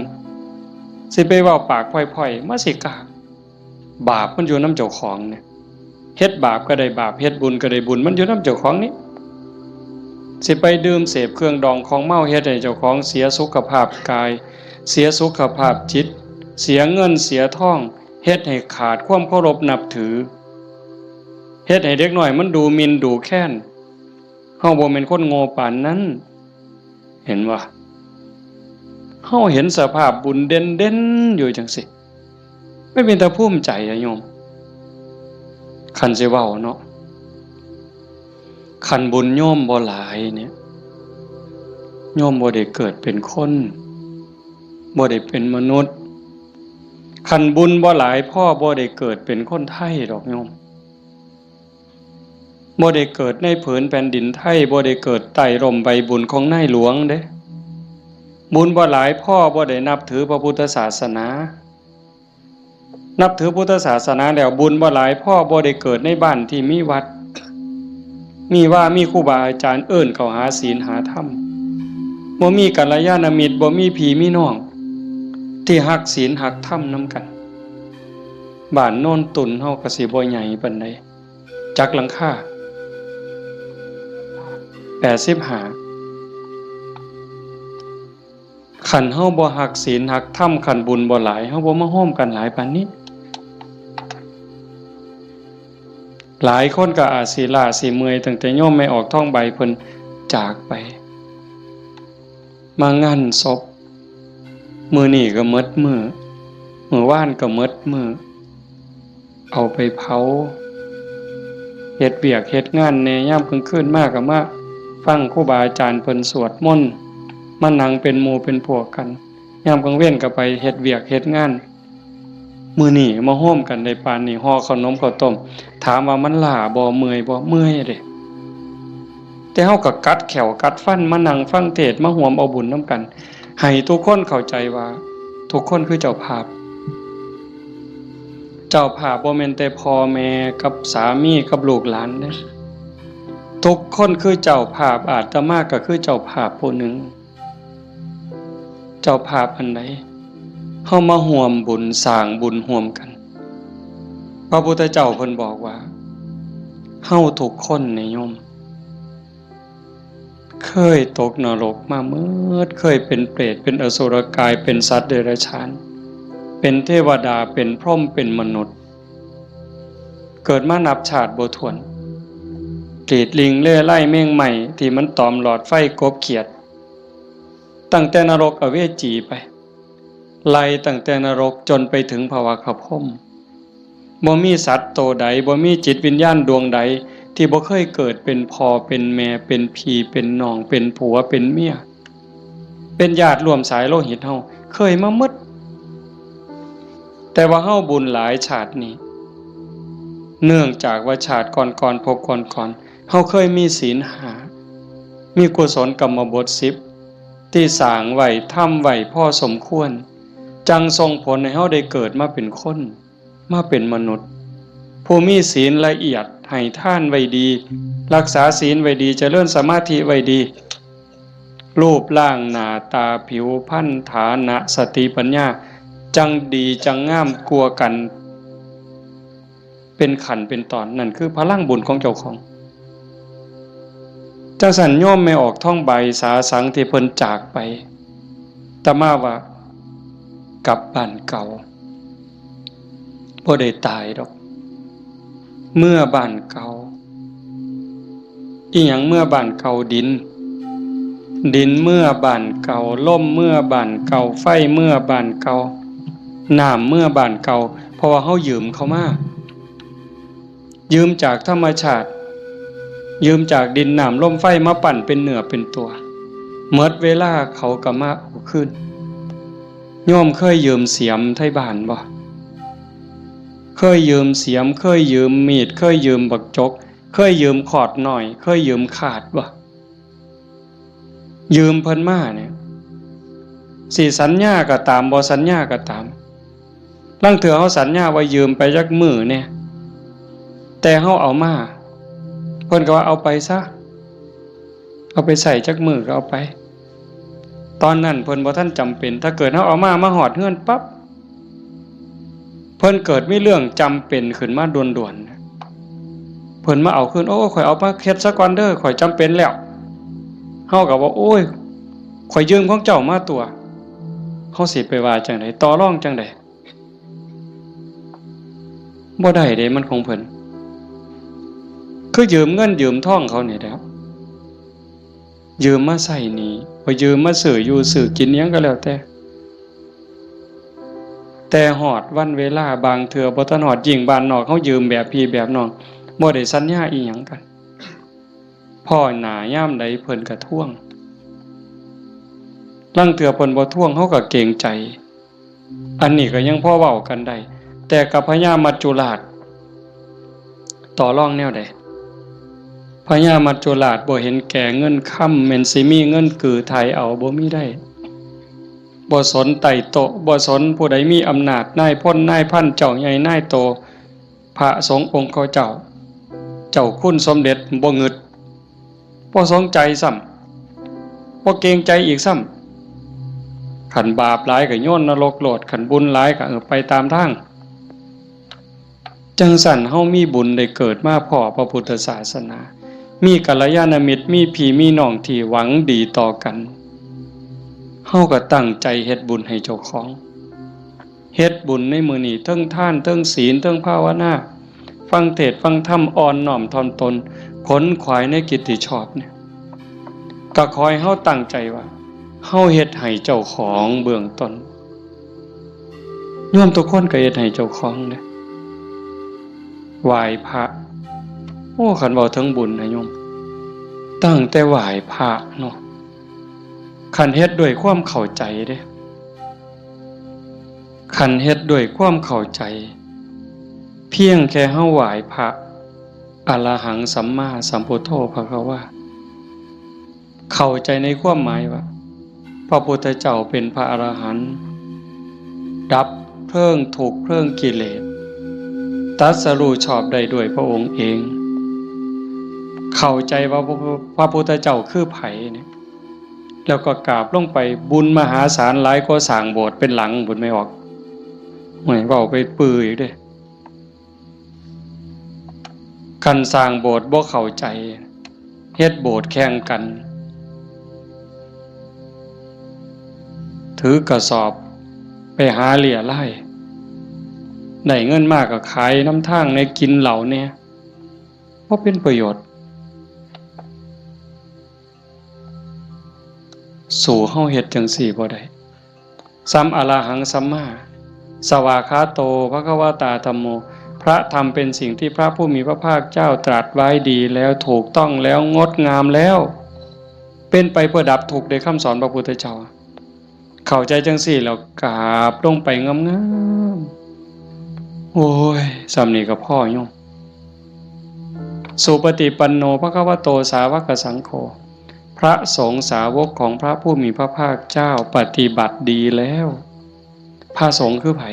สิไปเว้าปากพร่อยๆ มันสิกล้า บาปมันอยู่นำเจ้าของเนี่ย เฮ็ดบาปก็ได้บาป เฮ็ดบุญก็ได้บุญ มันอยู่นำเจ้าของนี่ สิไปดื่มเสพเครื่องดองของเมา เฮ็ดให้เจ้าของเสียสุขภาพกาย เสียสุขภาพจิต เสียเงินเสียทอง เฮ็ดให้ขาดความเคารพนับถือ เฮ็ดให้เด็กน้อยมันดูหมิ่นดูแคลน เฮาบ่แม่นคนโง่ปานนั้น เห็นบ่ เฮาเห็นสภาพบุญเด่นๆ อยู่จังซี่ มันเป็นตาภูมิใจอะโยม คันสิเว้าเนาะ คันบุญโยมบ่หลายเนี่ย โยมบ่ได้เกิดเป็นคน บ่ได้เป็นมนุษย์ คันบุญบ่หลายพอ บ่ได้เกิดเป็นคนไทยดอกโยม บ่ได้เกิดในผืนแผ่นดินไทย บ่ได้เกิดใต้ร่มใบบุญของนายหลวงเด้ บุญบ่หลายพอ บ่ได้นับถือพระพุทธศาสนา นับถือพุทธศาสนาแล้ว บุญบ่หลายพอ บ่ได้เกิดในบ้านที่มีวัด มีวา มีครูบาอาจารย์เอิ้นเข้าหาศีลหาธรรม บ่มีกัลยาณมิตร บ่มีพี่มีน้อง ที่ฮักศีลฮักธรรมนำกัน บ้านโนนตุ่นเฮาก็สิบ่ใหญ่ปานใด จักหลังคา แปดสิบห้า คันเฮาบ่ฮักศีลฮักธรรม คันบุญบ่หลาย เฮาบ่มาโฮมกันหลายปานนี้ หลายคนก็อาจสิล้าสิเมื่อย ตั้งแต่โยมแม่ออกทองใบเพิ่นจากไป มางานศพ มื้อนี้ก็หมดมื้อ มื้อวานก็หมดมื้อ เอาไปเผา เฮ็ดเวียกเฮ็ดงานแหน่ ยามกลางคืนมาก็มาฟังครูบาอาจารย์เพิ่นสวดมนต์ มานั่งเป็นหมู่เป็นพวกกัน ยามกลางเว็นก็ไปเฮ็ดเวียกเฮ็ดงาน มื้อนี้มาโฮมกันได้ปานนี้ ห่อขนมข้าวต้ม ถามว่ามันล้าบ่ เมื่อยบ่ เมื่อยเด้ แต่เฮาก็กัดแข้วกัดฟันมานั่งฟังเทศน์ มาร่วมเอาบุญนำกัน ให้ทุกคนเข้าใจว่าทุกคนคือเจ้าภาพ เจ้าภาพบ่แม่นแต่พ่อแม่กับสามีกับลูกหลานเด้ ทุกคนคือเจ้าภาพ อาตมาก็คือเจ้าภาพผู้หนึ่ง เจ้าภาพอันใด เฮามาร่วมบุญสร้างบุญร่วมกัน พระพุทธเจ้าเพิ่นบอกว่า เฮาทุกคนนี่โยม เคยตกนรกมาหมด เคยเป็นเปรต เป็นอสุรกาย เป็นสัตว์เดรัจฉาน เป็นเทวดา เป็นพรหม เป็นมนุษย์ เกิดมานับชาติบ่ถ้วน กรีดลิงเล่ไล่แมงไหม้ที่มันตอมหลอดไฟกบเขียด ตั้งแต่นรกอเวจีไป ไล่ตั้งแต่นรกจนไปถึงภวคพรหม บ่มีสัตว์โตใด บ่มีจิตวิญญาณดวงใด ที่บ่เคยเกิดเป็นพ่อเป็นแม่ เป็นพี่เป็นน้อง เป็นผัวเป็นเมีย เป็นญาติร่วมสายโลหิตเฮา เคยมาหมด แต่ว่าเฮาบุญหลายชาตินี้ เนื่องจากว่าชาติก่อนๆ ภพก่อนๆ เฮาเคยมีศีลห้า มีกุศลกรรมบทสิบ ที่สร้างไว้ ทำไว้พอสมควร จั่งส่งผลให้เฮาได้เกิดมาเป็นคน มาเป็นมนุษย์ ผู้มีศีลละเอียด ให้ทานไว้ดี รักษาศีลไว้ดี เจริญสมาธิไว้ดี รูปร่างหน้าตาผิวพรรณ ฐานะ สติปัญญา จั่งดีจั่งงามกว่ากัน เป็นขั้นเป็นตอน นั่นคือพลังบุญของเจ้าของ จั่งซั้นโยมแม่ออกทองใบสาสังที่เพิ่นจากไป อาตมาว่า กลับบ้านเก่า บ่ได้ตายดอก เมือบ้านเก่า อิหยังเมือบ้านเก่า ดิน ดินเมือบ้านเก่า ลมเมือบ้านเก่า ไฟเมือบ้านเก่า น้ำเมือบ้านเก่า เพราะว่าเฮายืมเขามา ยืมจากธรรมชาติ ยืมจากดินน้ำลมไฟมาปั้นเป็นเนื้อเป็นตัว หมดเวลาเขาก็มาเอาคืน โยมเคยยืมเสียมไทบ้านบ่ เคยยืมเสียม เคยยืมมีด เคยยืมบักจก เคยยืมขอดน้อย เคยยืมคาดบ่ ยืมเพิ่นมาเนี่ย สิสัญญาก็ตาม บ่สัญญาก็ตาม ลางเทื่อเฮาสัญญาว่ายืมไปจักมื้อแหน่ แต่เฮาเอามา เพิ่นก็ว่าเอาไปซะ เอาไปใช้จักมื้อก็เอาไป ตอนนั้นเพิ่นบ่ทันจำเป็น ถ้าเกิดเฮาเอามา มาฮอดเฮือนปั๊บ เพิ่นเกิดมีเรื่องจำเป็นขึ้นมาด่วนๆ เพิ่นมาเอาคืน โอ้ ข้อยเอามาเฮ็ดซะก่อนเด้อ ข้อยจำเป็นแล้ว เฮาก็ว่า โอ้ย ข้อยยืมของเจ้ามาตั๊ว เฮาสิไปว่าจั่งใด ต่อรองจั่งใด บ่ได้เด้ มันของเพิ่น คือยืมเงินยืมทองเขานี่แหละ ยืมมาใช้หนี้ บ่ยืมมาซื้ออยู่ซื้อกินอิหยังก็แล้วแต่ แต่ฮอดวันเวลาบางเทื่อบ่ทันฮอด ยิ่งบ้านนอกเฮายืมแบบพี่แบบน้อง บ่ได้สัญญาอิหยังกัน พ้อหน้ายามใดเพิ่นก็ทวง ลางเทื่อเพิ่นบ่ทวงเฮาก็เกรงใจ อันนี้ก็ยังพอเว้ากันได้ แต่กับพญามัจจุราช ต่อรองแนวใด พญามัจจุราชบ่เห็นแก่เงินคำ แม่นสิมีเงินกือไถ่เอา บ่มีได้ บ่สนไต่โต๊ะ บ่สนผู้ใดมีอำนาจ นายพลนายพัน เจ้าใหญ่นายโต พระสงฆ์องค์เขาเจ้า เจ้าคุณสมเด็จ บ่งึด บ่สนใจซ้ำ บ่เกรงใจอีกซ้ำ คันบาปหลายก็โยนนรกโลด คันบุญหลายก็ เออ ไปตามทาง จั่งซั้นเฮามีบุญได้เกิดมาพ้อพระพุทธศาสนา มีกัลยาณมิตร มีพี่มีน้องที่หวังดีต่อกัน เฮาก็ตั้งใจเฮ็ดบุญให้เจ้าของ เฮ็ดบุญในมื้อนี้ เทิงทาน เทิงศีล เทิงภาวนา ฟังเทศน์ฟังธรรม อ่อนน้อมถ่อมตน ขนขวายในกิตติชอบเนี่ย ก็ขอให้เฮาตั้งใจว่า เฮาเฮ็ดให้เจ้าของเบื้องต้น โยมทุกคนก็เฮ็ดให้เจ้าของเด้ ไหว้พระ โอ้ คันเว้าถึงบุญนะโยม ตั้งแต่ไหว้พระเนาะ คันเฮ็ดด้วยความเข้าใจเด้ คันเฮ็ดด้วยความเข้าใจ เพียงแค่เฮาไหว้พระ อะระหังสัมมาสัมพุทโธภะคะวา เข้าใจในความหมายว่า พระพุทธเจ้าเป็นพระอรหันต์ ดับเพลิงทุกข์เพลิงกิเลส ตรัสรู้ชอบได้ด้วยพระองค์เอง เข้าใจว่าพระ พระพุทธเจ้าคือไผเนี่ย แล้วก็กราบลงไป บุญมหาศาลหลายกว่าสร้างโบสถ์เป็นหลังพุ้น แม่ออก โอ้ย เว้าไปปื้ออีกเด้ คันสร้างโบสถ์บ่เข้าใจ เฮ็ดโบสถ์แข่งกัน ถือกระสอบไปหาเรี่ยไล่ ได้เงินมาก็ขายนำทางแหน่ กินเหล้าแหน่ บ่เป็นประโยชน์ สู้เฮาเฮ็ดจั่งซี้บ่ได้ สัม อะระหังสัมมา สวากขาโต ภะคะวะตา ธัมโม พระธรรมเป็นสิ่งที่พระผู้มีพระภาคเจ้าตรัสไว้ดีแล้ว ถูกต้องแล้ว งดงามแล้ว เป็นไปเพื่อดับทุกข์ ได้คำสอนพระพุทธเจ้า เข้าใจจั่งซี้แล้วกราบลงไปงามๆ โอ้ย ส่ำนี้ก็พอโยม สุปฏิปันโน ภะคะวะโต สาวกสังโฆ พระสงฆ์สาวกของพระผู้มีพระภาคเจ้าปฏิบัติดีแล้ว พระสงฆ์คือไผ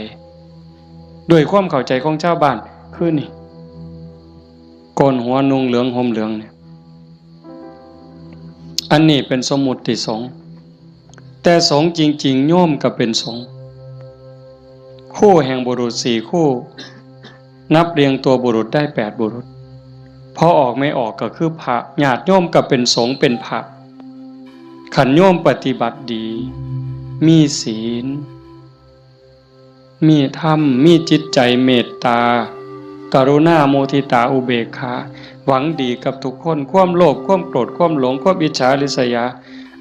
ด้วยความเข้าใจของชาวบ้านคือนี่ โกนหัวนุ่งเหลืองห่มเหลืองเนี่ย อันนี้เป็นสมมุติสงฆ์ แต่สงฆ์จริงๆ โยมก็เป็นสงฆ์ คู่แห่งบุรุษสี่คู่ นับเรียงตัวบุรุษได้แปดบุรุษ พอออกไม่ออกก็คือพระ ญาติโยมก็เป็นสงฆ์เป็นพระ คันโยมปฏิบัติดี มีศีล มีธรรม มีจิตใจเมตตา กรุณา มุทิตา อุเบกขา หวังดีกับทุกคน ความโลภ ความโกรธ ความหลง ความอิจฉาริษยา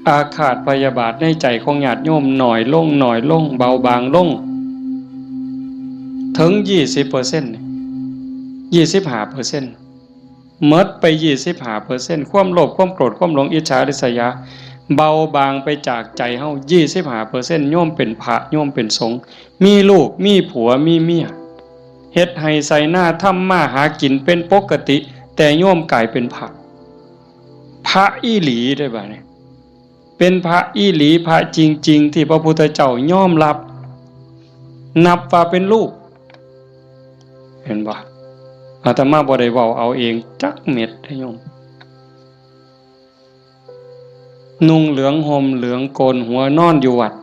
อาฆาตพยาบาทในใจของญาติโยมน้อยลง น้อยลง เบาบางลง ถึงยี่สิบเปอร์เซ็นต์ ยี่สิบห้าเปอร์เซ็นต์ หมดไปยี่สิบห้าเปอร์เซ็นต์ ความโลภ ความโกรธ ความหลง อิจฉาริษยา เบาบางไปจากใจเฮา ยี่สิบห้าเปอร์เซ็นต์ โยมเป็นพระ โยมเป็นสงฆ์ มีลูก มีผัว มีเมีย เฮ็ดไฮ่ไถนา ทำมาหากินเป็นปกติ แต่โยมกลายเป็นพระ พระอีหลีเด้บัดนี้ เป็นพระอีหลี พระจริงๆ ที่พระพุทธเจ้ายอมรับ นับว่าเป็นลูก เห็นบ่ อาตมาบ่ได้เว้าเอาเองจักเม็ดเด้โยม นุ่งเหลืองห่มเหลืองโกนหัวนอนอยู่วัด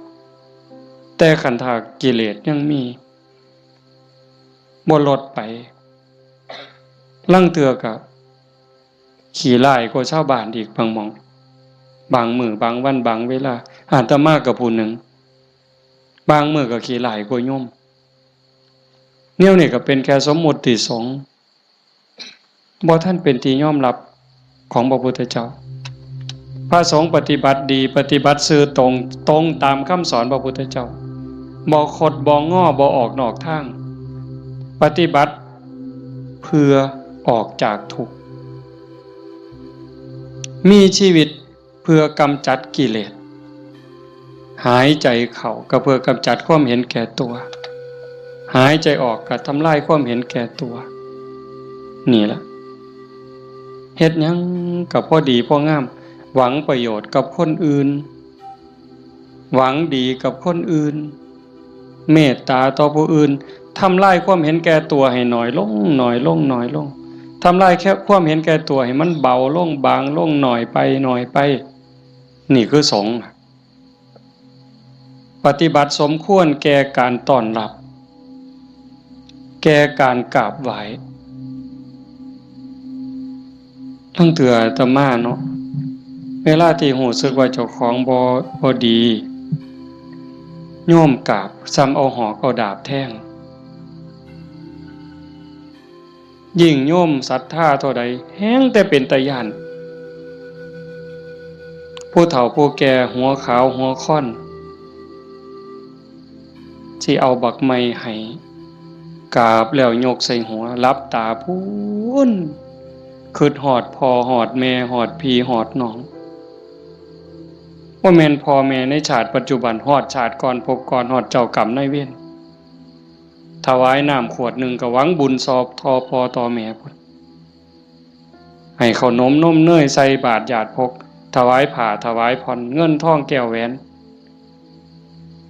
แต่คันถ้ากิเลสยังมี บ่ลดไป ลางเทื่อก็ขี้ร้ายกว่าชาวบ้านอีกบางหม่อง บางมื้อบางวันบางเวลา อาตมาก็ผู้หนึ่ง บางมื้อก็ขี้ร้ายกว่าโยม แนวนี้ก็เป็นแค่สมมุติสงฆ์ บ่ทันเป็นที่ยอมรับของพระพุทธเจ้า พระสงฆ์ปฏิบัติดี ปฏิบัติซื่อตรง ตรงตามคำสอนพระพุทธเจ้า บ่คดบ่งอ บ่ออกนอกทาง ปฏิบัติเพื่อออกจากทุกข์ มีชีวิตเพื่อกำจัดกิเลส หายใจเข้าก็เพื่อกำจัดความเห็นแก่ตัว หายใจออกก็ทำลายความเห็นแก่ตัว นี่ล่ะ เฮ็ดหยังก็พอดีพองาม หวังประโยชน์กับคนอื่น หวังดีกับคนอื่น เมตตาต่อผู้อื่น ทำลายความเห็นแก่ตัวให้น้อยลง น้อยลง น้อยลง ทำลายแค่ความเห็นแก่ตัวให้มันเบาลง บางลง น้อยไป น้อยไป นี่คือสงฆ์ ปฏิบัติสมควรแก่การต้อนรับ แก่การกราบไหว้ ลางเทื่ออาตมาเนาะ เวลาที่รู้สึกว่าเจ้าของบ่ บ่ดี โยมกราบ ส่ำเอาหอกเอาดาบแทง ยิ่งโยมศรัทธาเท่าใด แฮ่งแต่เป็นตาย้าน ผู้เฒ่าผู้แก่หัวขาวหัวค่อน สิเอาบักไม้ให้ กราบแล้วยกใส่หัว หลับตาพู้น คิดฮอดพ่อฮอดแม่ ฮอดพี่ฮอดน้อง บ่แม่นพ่อแม่ในชาติปัจจุบัน ฮอดชาติก่อนภพก่อน ฮอดเจ้ากรรมนายเวร ถวายน้ำขวดหนึ่งก็หวังบุญซอบต่อพ่อต่อแม่พุ้น ให้ข้าวหนมนมเนยใส่บาตรญาติพก ถวายผ้าถวายผ่อน เงินทองแก้วแหวน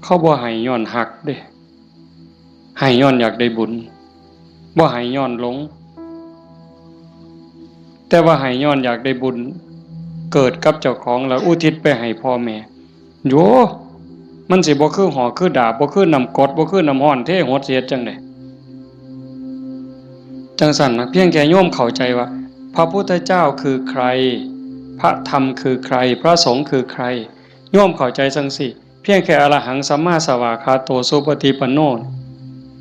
เขาบ่ให้ย้อนฮักเด้ ให้ย้อนอยากได้บุญ บ่ให้ย้อนหลง แต่ว่าให้ย้อนอยากได้บุญ เกิดกับเจ้าของแล้วอุทิศไปให้พ่อแม่ โย มันสิบ่คือหอกคือดาบ บ่คือน้ำกรด บ่คือน้ำร้อนเทหด สิเฮ็ดจั่งใด จั่งซั้นนะ เพียงแค่โยมเข้าใจว่า พระพุทธเจ้าคือใคร พระธรรมคือใคร พระสงฆ์คือใคร โยมเข้าใจจั่งซี้ เพียงแค่อรหังสัมมาสวากขาโตสุปฏิปันโน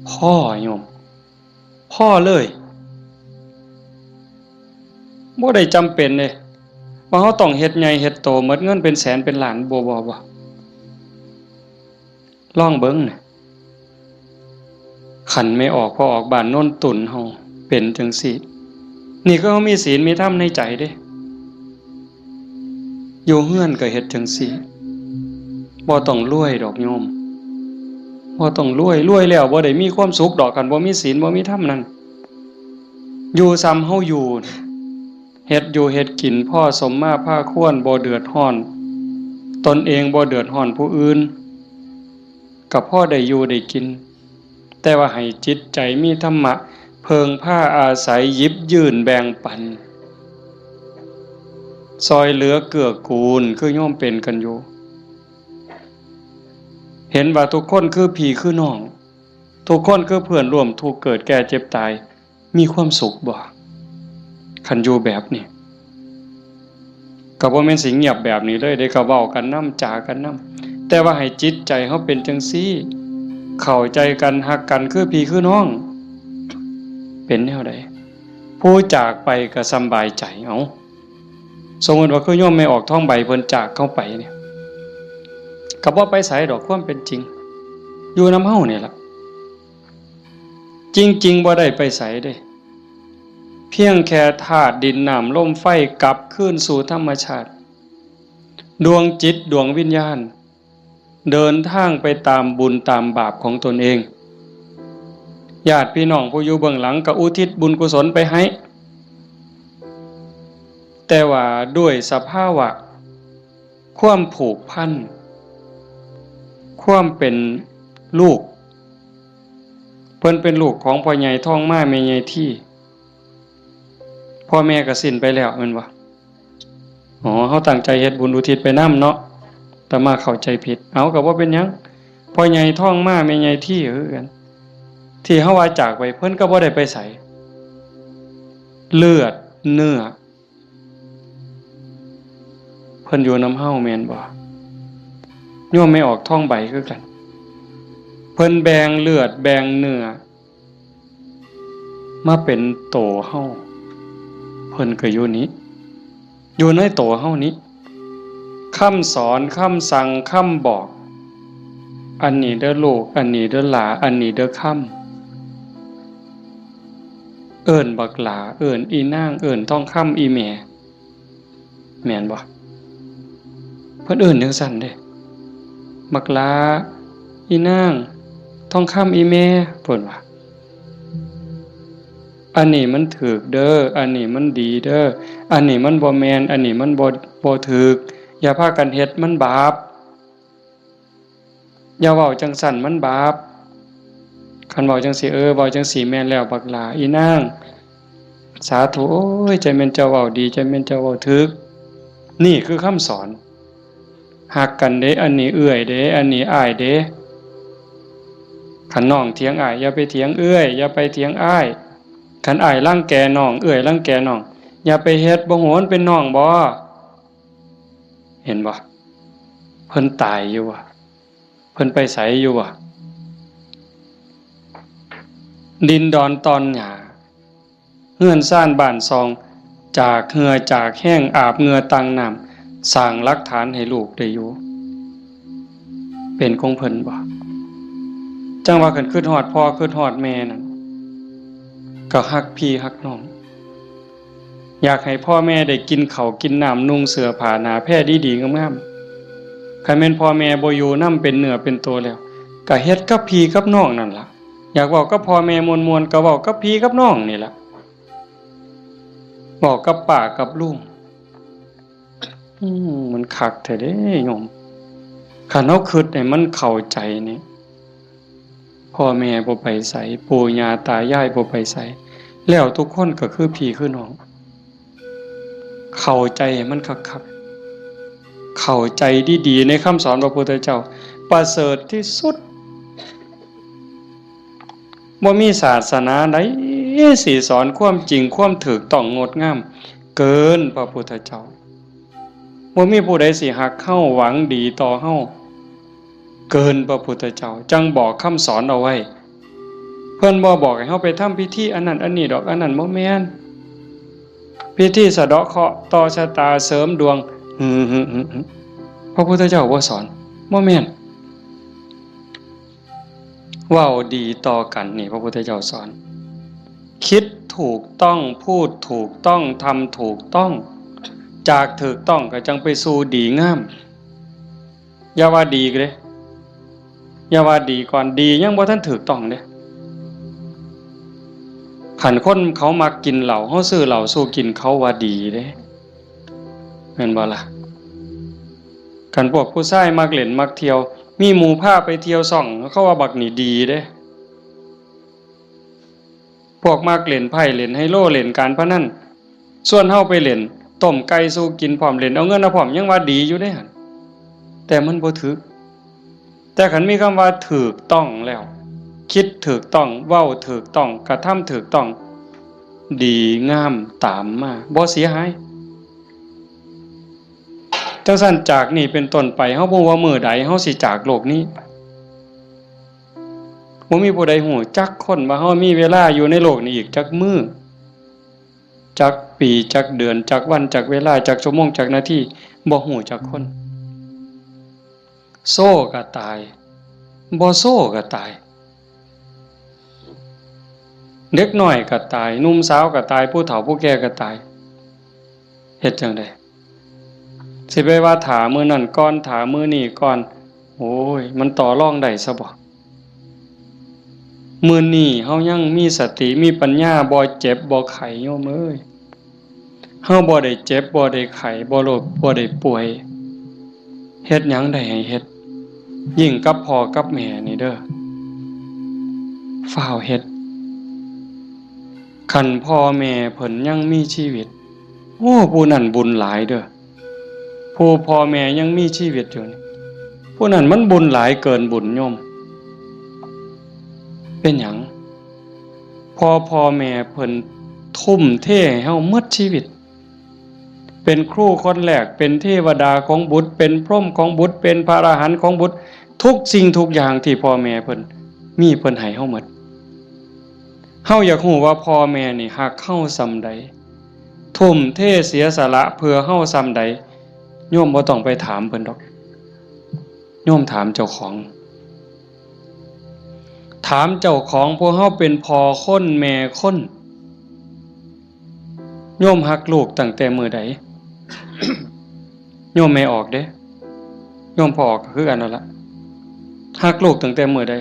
พอโยม พอเลย บ่ได้จำเป็นเด้ ว่าเราต้องเฮ็ดใหญ่เฮ็ดโต หมดเงินเป็นแสนเป็นล้าน บ่ บ่ บ่ ลองเบิ่งนะ คันแม่ออกพ่อออกบ้านโนนตุ่นเฮาเป็นจั่งซี้ นี่คือเฮามีศีลมีธรรมในใจเด้ อยู่เฮือนก็เฮ็ดจั่งซี้ บ่ต้องรวยดอกโยม บ่ต้องรวย รวยแล้วบ่ได้มีความสุขดอก คันบ่มีศีลบ่มีธรรมนั่น อยู่ส่ำเฮาอยู่ เฮ็ดอยู่เฮ็ดกินพอสมมาพาควร บ่เดือดร้อนตนเอง บ่เดือดร้อนผู้อื่น ก็พอได้อยู่ได้กิน แต่ว่าให้จิตใจมีธรรมะ เพิ่งพาอาศัย หยิบยื่นแบ่งปัน ซ่อยเหลือเกื้อกูล คือโยมเป็นกันอยู่ เห็นว่าทุกคนคือพี่คือน้อง ทุกคนคือเพื่อนร่วมทุกข์เกิดแก่เจ็บตาย มีความสุขบ่ คันอยู่แบบนี้ ก็บ่แม่นสิเงียบแบบนี้เลยเด้ ก็เว้ากันนำ จากันนำ แต่ว่าให้จิตใจเฮาเป็นจั่งซี้ เข้าใจกัน ฮักกัน คือพี่คือน้อง เป็นแนวใด ผู้จากไปก็สำบายใจ เอ้า สมมุติว่าคือโยมแม่ออกทองใบเพิ่นจากเฮาไปเนี่ย ก็บ่ไปไสดอก ความเป็นจริง อยู่นำเฮานี่ล่ะ จริงๆ บ่ได้ไปไสเด้ เพียงแค่ธาตุดินน้ำลมไฟกลับคืนสู่ธรรมชาติ ดวงจิตดวงวิญญาณ เดินทางไปตามบุญตามบาปของตนเอง ญาติพี่น้องผู้อยู่เบื้องหลังก็อุทิศบุญกุศลไปให้ แต่ว่าด้วยสภาวะ ความผูกพัน ความเป็นลูก เพิ่นเป็นลูกของพ่อใหญ่ทองมาแม่ใหญ่ที พ่อแม่ก็สิ้นไปแล้วแม่นบ่ อ๋อ เฮาตั้งใจเฮ็ดบุญอุทิศไปนำเนาะ อาตมาเข้าใจผิด เอา ก็บ่เป็นหยัง พ่อใหญ่ทองมาแม่ใหญ่ทีคือกัน ที่เฮาว่าจากไป เพิ่นก็บ่ได้ไปไส เลือดเนื้อ เพิ่นอยู่นำเฮาแม่นบ่ โยมแม่ออกทองใบคือกัน เพิ่นแบ่งเลือดแบ่งเนื้อ มาเป็นโตเฮา เพิ่นก็อยู่นี้ อยู่ในโตเฮานี้ คำสอน คำสั่ง คำบอก อันนี้เด้อลูก อันนี้เด้อหลา อันนี้เด้อคำ เอิ้นบักหลา เอิ้นอีนาง เอิ้นทองคำอีแม่ แม่นบ่ เพิ่นเอิ้นจั่งซั้นเด้ บักหลา อีนาง ทองคำอีแม่ เพิ่นว่า อันนี้มันถูกเด้อ อันนี้มันดีเด้อ อันนี้มันบ่แม่น อันนี้มันบ่ บ่ถูก อย่าพากันเฮ็ด มันบาป อย่าเว้าจั่งซั้น มันบาป คันเว้าจั่งซี้ เออ เว้าจั่งซี้แม่นแล้ว บักหล้า อีนาง สาธุ โอ้ย จั่งแม่นเจ้าเว้าดี จั่งแม่นเจ้าเว้าถูก นี่คือคำสอน ฮักกันเด้ อันนี้เอื้อยเด้ อันนี้อ้ายเด้ คันน้องเถียงอ้าย อย่าไปเถียงเอื้อย อย่าไปเถียงอ้าย คันอ้ายรังแกน้อง เอื้อยรังแกน้อง อย่าไปเฮ็ด บ่ฮู้มันเป็นน้องบ่ เห็นบ่ เพิ่นตายอยู่บ่ เพิ่นไปไสอยู่บ่ ดินดอนตอนหญ้า เฮือนซานบ้านซอง จากเหื่อจากแฮง อาบเหงื่อตั้งน้ำ สร้างหลักฐานให้ลูกได้อยู่ เป็นของเพิ่นบ่ จั่งว่าคันคิดฮอดพ่อคิดฮอดแม่นั่น ก็ฮักพี่ฮักน้อง อยากให้พ่อแม่ได้กินข้าวกินน้ำ นุ่งเสื้อผ้าหน้าแพรดีๆงามๆ คันแม่นพ่อแม่บ่อยู่นำเป็นเนื้อเป็นตัวแล้ว ก็เฮ็ดกับพี่กับน้องนั่นล่ะ อยากเว้ากับพ่อแม่ม่วนๆ ก็เว้ากับพี่กับน้องนี่ล่ะ เว้ากับป้ากับลุง อืม มันคักแท้เด้โยม คันเฮาคิดให้มันเข้าใจนี่ พ่อแม่บ่ไปไส ปู่ย่าตายายบ่ไปไส แล้วทุกคนก็คือพี่คือน้อง เข้าใจให้มันคักๆ เข้าใจดีๆ ในคำสอนพระพุทธเจ้า ประเสริฐที่สุด บ่มีศาสนาใดสิสอนความจริง ความถูกต้องงดงาม เกินพระพุทธเจ้า บ่มีผู้ใดสิฮักเฮา หวังดีต่อเฮา เกินพระพุทธเจ้า จั่งบอกคำสอนเอาไว้ เพิ่นบ่บอกให้เฮาไปทำพิธีอันนั้นอันนี้ดอก อันนั้นบ่แม่น พิธีสะเดาะเคราะห์ ต่อชะตา เสริมดวง หึ หึ หึ หึ พระพุทธเจ้าบ่สอน บ่แม่น เว้าดีต่อกันนี่ พระพุทธเจ้าสอน คิดถูกต้อง พูดถูกต้อง ทำถูกต้อง จากถูกต้องก็จั่งไปสู่ดีงาม อย่าว่าดีเด้ อย่าว่าดีก่อน ดียังบ่ทันถูกต้องเด้ คันคนเขามักกินเหล้า เฮาซื้อเหล้าสู่กิน เขาว่าดีเด้ แม่นบ่ล่ะ คันพวกผู้ชายมักเล่นมักเที่ยว มีหมู่พาไปเที่ยวซ่อง เขาว่าบักนี่ดีเด้ พวกมักเล่นไพ่ เล่นไฮโล เล่นการพนัน ชวนเฮาไปเล่น ต้มไก่สู่กินพร้อม เล่นเอาเงินเอาพร้อม ยังว่าดีอยู่เด้หั่น แต่มันบ่ถูก แต่คันมีคำว่าถูกต้องแล้ว คิดถูกต้อง เว้าถูกต้อง กระทำถูกต้อง ดีงามตามมา บ่เสียหาย จั่งซั้นจากนี้เป็นต้นไป เฮาบ่ฮู้ว่ามื้อใดเฮาสิจากโลกนี้ บ่มีผู้ใดฮู้จักคนว่าเฮามีเวลาอยู่ในโลกนี้อีกจักมื้อ จักปี จักเดือน จักวัน จักเวลา จักชั่วโมง จักนาที บ่ฮู้จักคน โซก็ตาย บ่โซก็ตาย เด็กน้อยก็ตาย หนุ่มสาวก็ตาย ผู้เฒ่าผู้แก่ก็ตาย เฮ็ดจั่งใด สิไปว่าถ้ามื้อนั้นก่อน ถ้ามื้อนี้ก่อน โอ้ย มันต่อรองได้ซะบ่ มื้อนี้เฮายังมีสติ มีปัญญา บ่เจ็บ บ่ไข้ โยมเอ้ย เฮาบ่ได้เจ็บ บ่ได้ไข้ บ่โรค บ่ได้ป่วย เฮ็ดหยังได้ให้เฮ็ด ยิ่งกับพ่อกับแม่นี่เด้อ ฟ้าวเฮ็ด คันพ่อแม่เพิ่นยังมีชีวิต โอ้ ผู้นั้นบุญหลายเด้อ ผู้พ่อแม่ยังมีชีวิตอยู่นี่ ผู้นั้นมันบุญหลายเกินบุญโยม เป็นหยัง พ่อ พ่อแม่เพิ่นทุ่มเทให้เฮาหมดชีวิต เป็นครูคนแรก เป็นเทวดาของบุตร เป็นพรหมของบุตร เป็นพระอรหันต์ของบุตร ทุกสิ่งทุกอย่างที่พ่อแม่เพิ่นมี เพิ่นให้เฮาหมด เฮาอยากฮู้ว่าพ่อแม่นี่ฮักเฮาส่ำใด ทุ่มเทเสียสละเพื่อเฮาส่ำใด โยมบ่ต้องไปถามเพิ่นดอก โยมถามเจ้าของ ถามเจ้าของ พวกเฮาเป็นพ่อคนแม่คน โยมฮักลูกตั้งแต่มื้อใด โยมแม่ออกเด้ โยมพ่อออกก็คือกันนั่นละ ฮักลูกตั้งแต่มื้อใด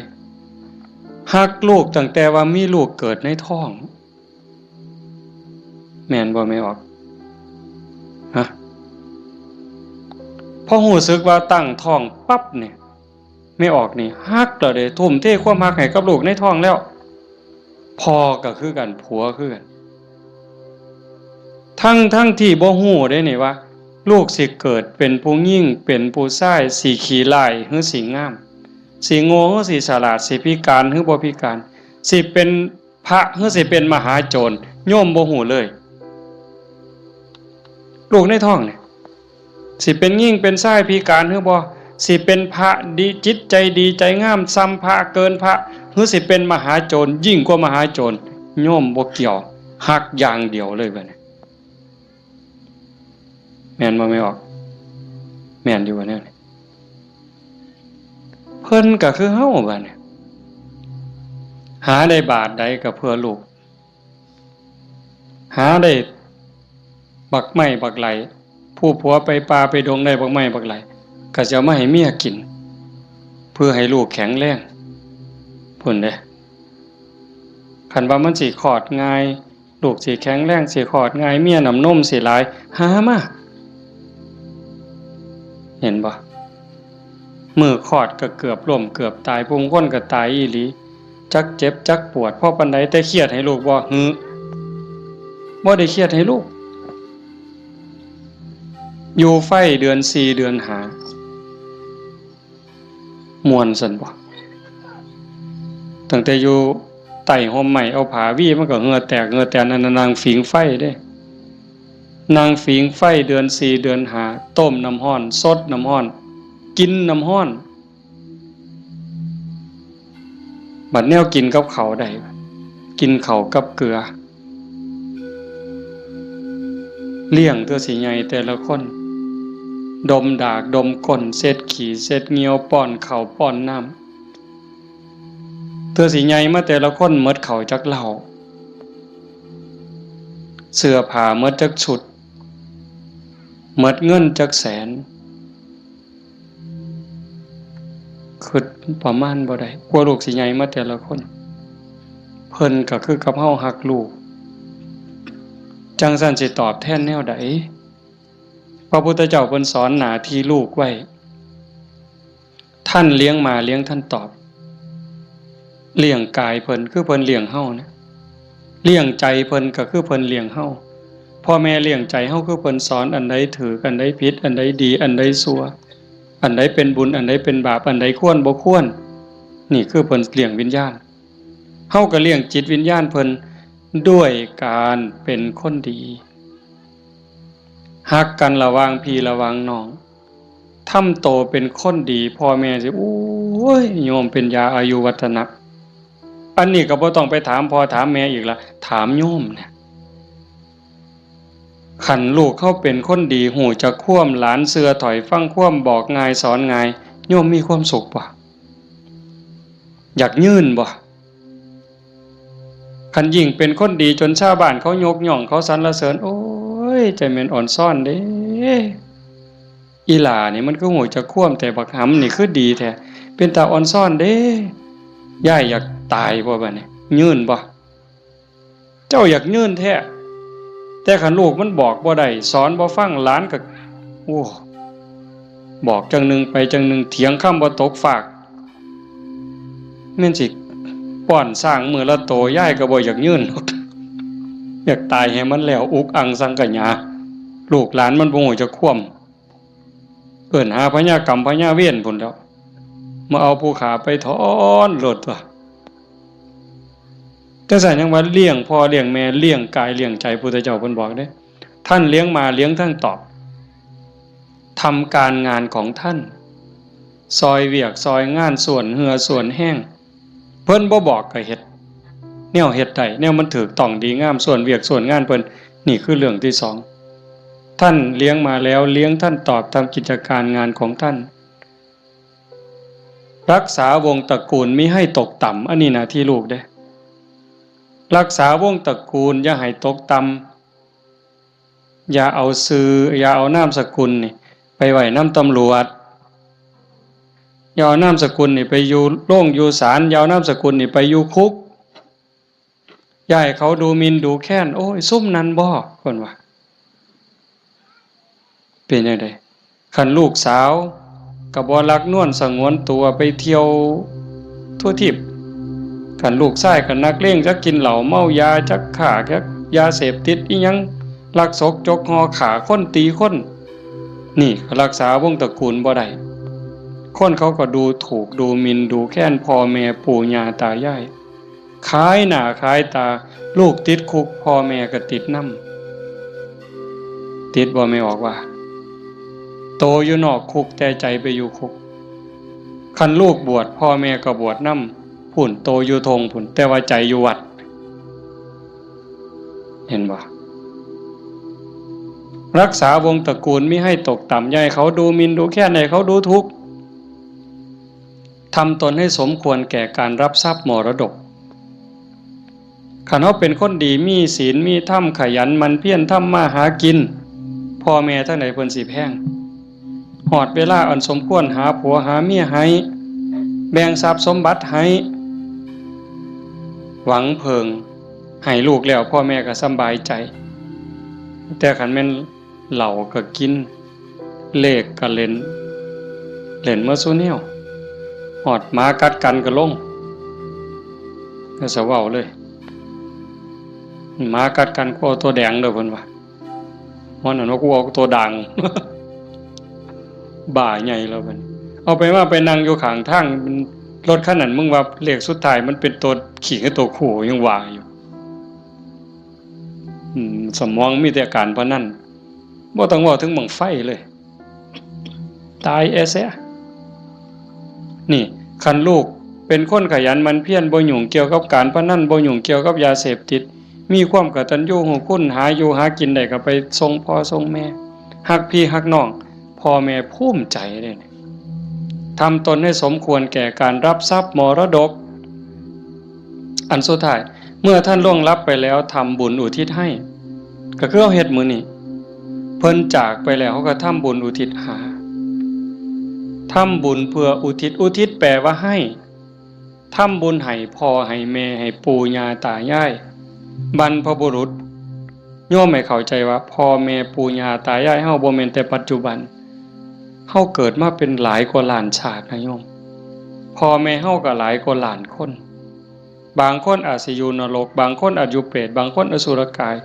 ฮักลูกตั้งแต่ว่ามีลูกเกิดในท้อง แม่นบ่แม่ออก ฮะ พอรู้สึกว่าตั้งท้องปั๊บเนี่ย แม่ออกนี่ฮักแล้วเด้ ทุ่มเทความฮักให้กับลูกในท้องแล้ว พ่อก็คือกัน ผัวคือกัน ทั้ง ทั้งที่บ่ฮู้เด้นี่ว่า ลูกสิเกิดเป็นผู้หญิง เป็นผู้ชาย สิขี้ร้ายหรือสิงาม สิโง่หรือสิฉลาด สิพิการหรือบ่พิการ สิเป็นพระหรือสิเป็นมหาโจร โยมบ่ฮู้เลย ลูกในท้องนี่ สิเป็นหญิงเป็นชายพิการหรือบ่ สิเป็นพระดี จิตใจดีใจงามส่ำพระ เกินพระ หรือสิเป็นมหาโจร ยิ่งกว่ามหาโจร โยมบ่เกี่ยว ฮักอย่างเดียวเลยบัดนี้ แม่นบ่แม่ออก แม่นอยู่บ่แนวนี้ เพิ่นก็คือเฮาบัดนี้ หาได้บาทใดก็เพื่อลูก หาได้บักไม้บักไหล ผู้ผัวไปป่าไปดงได้บักไม้บักไหล ก็สิเอามาให้เมียกิน เพื่อให้ลูกแข็งแรง พุ้นเด้ คันว่ามันสิคลอดง่าย ลูกสิแข็งแรง สิคลอดง่าย เมียน้ำนมสิหลาย หามา เห็นบ่ มื้อคลอดก็เกือบล้มเกือบตาย ผู้คนก็ตายอีหลี จักเจ็บจักปวดพอปานใด แต่เครียดให้ลูกบ่ หือ บ่ได้เครียดให้ลูก อยู่ไฟเดือนสี่เดือนห้า ม่วนซั่นบ่ ตั้งแต่อยู่ใต้ร่มไม้ เอาผ้าวีมันก็เหงื่อแตกเหงื่อแตน นั่นน่ะนั่งผิงไฟเด้ นั่งผิงไฟเดือนสี่เดือนห้า ต้มน้ำร้อน สดน้ำร้อน กินน้ำร้อน บัดแนวกินกับข้าวได้ กินข้าวกับเกลือ เลี้ยงเทื่อสิใหญ่แต่ละคน ดมดากดมก้น เช็ดขี้เช็ดเหงี้ยว ป้อนข้าวป้อนน้ำ เทื่อสิใหญ่มาแต่ละคนหมดข้าวจักเล้า เสื้อผ้าหมดจักชุด หมดเงินจักแสน คิดประมาณบ่ได้ กว่าลูกสิใหญ่มาแต่ละคน เพิ่นก็คือกับเฮาฮักลูก จั่งซั้นสิตอบแทนแนวใด พระพุทธเจ้าเพิ่นสอนหน้าที่ลูกไว้ ท่านเลี้ยงมาเลี้ยงท่านตอบ เลี้ยงกายเพิ่นคือเพิ่นเลี้ยงเฮาเนี่ย เลี้ยงใจเพิ่นก็คือเพิ่นเลี้ยงเฮา พ่อแม่เลี้ยงใจเฮาคือเพิ่นสอนอันใดถูก อันใดผิด อันใดดี อันใดชั่ว อันใดเป็นบุญ อันใดเป็นบาป อันใดควรบ่ควร นี่คือเพิ่นเลี้ยงวิญญาณ เฮาก็เลี้ยงจิตวิญญาณเพิ่น ด้วยการเป็นคนดี ฮักกันระหว่างพี่ระหว่างน้อง ทำโตเป็นคนดี พ่อแม่สิ โอ้ย โยมเป็นยาอายุวัฒนะ อันนี้ก็บ่ต้องไปถามพ่อถามแม่อีกละ ถามโยมเนี่ย คันลูกเฮาเป็นคนดี ฮู้จักความ หลานเชื่อถ้อยฟังความ บอกง่ายสอนง่าย โยมมีความสุขบ่ อยากยืนบ่ คันยิ่งเป็นคนดีจนชาวบ้านเขายกย่อง เขาสรรเสริญ โอ้ย ใจแม่นอ่อนซ้อนเด้ อีหล่านี่มันคือฮู้จักความ แต่บักหำนี่คือดีแท้ เป็นตาอ่อนซ้อนเด้ ยายอยากตายบ่บัดนี้ ยืนบ่ เจ้าอยากยืนแท้ แต่คันลูกมันบอกบ่ได้ สอนบ่ฟัง หลานก็ โอ้ บอกจั่งหนึ่งไปจั่งหนึ่ง เถียงคำบ่ตกฟาก แม่นสิป้อนช้างมื้อละโต ยายก็บ่อยากยืนดอก อยากตายให้มันแล้ว อุกอังสังขยา ลูกหลานมันบ่ฮู้จักความ เอิ้นหาพญากรรมพญาเวรพุ้นแหล้ว มาเอาผู้ข้าไปถอนโลดตั๊ว จั่งซั้นยังว่าเลี้ยงพ่อเลี้ยงแม่ เลี้ยงกายเลี้ยงใจ พุทธเจ้าเพิ่นบอกเด้ ท่านเลี้ยงมาเลี้ยงทั้งตอบ ทำการงานของท่าน ซอยเวียกซอยงาน ส่วนเหื่อส่วนแฮง เพิ่นบ่บอกก็เฮ็ด แนวเฮ็ดได้ แนวมันถูกต้องดีงาม ส่วนเวียกส่วนงานเพิ่น นี่คือเรื่องที่สอง ท่านเลี้ยงมาแล้ว เลี้ยงท่านตอบ ทำกิจการงานของท่าน รักษาวงศ์ตระกูลมิให้ตกต่ำ อันนี้หน้าที่ลูกเด้ รักษาวงศ์ตระกูลอย่าให้ตกต่ำ อย่าเอาชื่อ อย่าเอานามสกุลนี่ไปไว้นำตำรวจ อย่าเอานามสกุลนี่ไปอยู่โรงอยู่ศาล อย่าเอานามสกุลนี่ไปอยู่คุก อย่าให้เขาดูหมิ่นดูแคลน โอ้ย ซุมนั้นบ่ เพิ่นว่า เป็นจั่งใด คันลูกสาวก็บ่หลักนวลสงวนตัว ไปเที่ยวทั่วทีป คันลูกชายก็นักเลง จักกินเหล้าเมายา จักค้า จักยาเสพติดอิหยัง ลักซกจกห่อ ฆ่าคนตีคน นี่ก็รักษาวงศ์ตระกูลบ่ได้ คนเขาก็ดูถูกดูหมิ่นดูแคลนพ่อแม่ปู่ย่าตายาย ขายหน้าขายตา ลูกติดคุก พ่อแม่ก็ติดนำ ติดบ่ แม่ออกว่า โตอยู่นอกคุก แต่ใจไปอยู่คุก คันลูกบวช พ่อแม่ก็บวชนำ พุ้น โตอยู่ท่งพุ้น แต่ว่าใจอยู่วัด เห็นบ่ รักษาวงศ์ตระกูลมิให้ตกต่ำ อย่าให้เขาดูหมิ่นดูแคลน ให้เขาดูถูก ทำตนให้สมควรแก่การรับทรัพย์มรดก คันเฮาเป็นคนดี มีศีล มีธรรม ขยันหมั่นเพียรทำมาหากิน พ่อแม่ทางใดเพิ่นสิแพง ฮอดเวลาอันสมควร หาผัวหาเมียให้ แบ่งทรัพย์สมบัติให้ หวังเพิ่ง ให้ลูกแล้ว พ่อแม่ก็สำบายใจ แต่คันแม่นเหล้าก็กิน เลขก็เล่น เล่นเมิดซุแนว ฮอดหมากัดกันก็ลง ก็สะเว้าเลย หมากัดกัน กูเอาตัวแดงเด้อ เพิ่นว่า ฮ้อนนั่นว่า กูเอาตัวด่าง บ้าใหญ่แล้วเพิ่น เอาไปมาไปนั่งอยู่ข้างทาง รถคันนั้น มึงว่าเลขสุดท้ายมันเป็นตัวขี้กับตัวคู่ ยังว่าอยู่ อืม สมองมีแต่การพนัน บ่ต้องเว้าถึงบั้งไฟเลย ตายแอเสีย นี่ คันลูกเป็นคนขยันหมั่นเพียร บ่ยุ่งเกี่ยวกับการพนัน บ่ยุ่งเกี่ยวกับยาเสพติด มีความกตัญญูรู้คุณ หาอยู่หากินได้ก็ไปส่งพ่อส่งแม่ ฮักพี่ฮักน้อง พ่อแม่ภูมิใจเลย ทำตนให้สมควรแก่การรับทรัพย์มรดก อันสุดท้าย เมื่อท่านล่วงลับไปแล้ว ทำบุญอุทิศให้ ก็คือเฮาเฮ็ดมื้อนี้ เพิ่นจากไปแล้ว เฮาก็ทำบุญอุทิศหา ทำบุญเพื่ออุทิศ อุทิศแปลว่าให้ ทำบุญให้พ่อให้แม่ ให้ปู่ย่าตายาย บรรพบุรุษ โยมให้เข้าใจว่าพ่อแม่ปู่ย่าตายายเฮาบ่แม่นแต่ปัจจุบัน เฮาเกิดมาเป็นหลายกว่าล้านชาตินะโยม พ่อแม่เฮาก็หลายกว่าล้านคน บางคนอาจสิอยู่นรก บางคนอาจอยู่เปรต บางคนอสุรกาย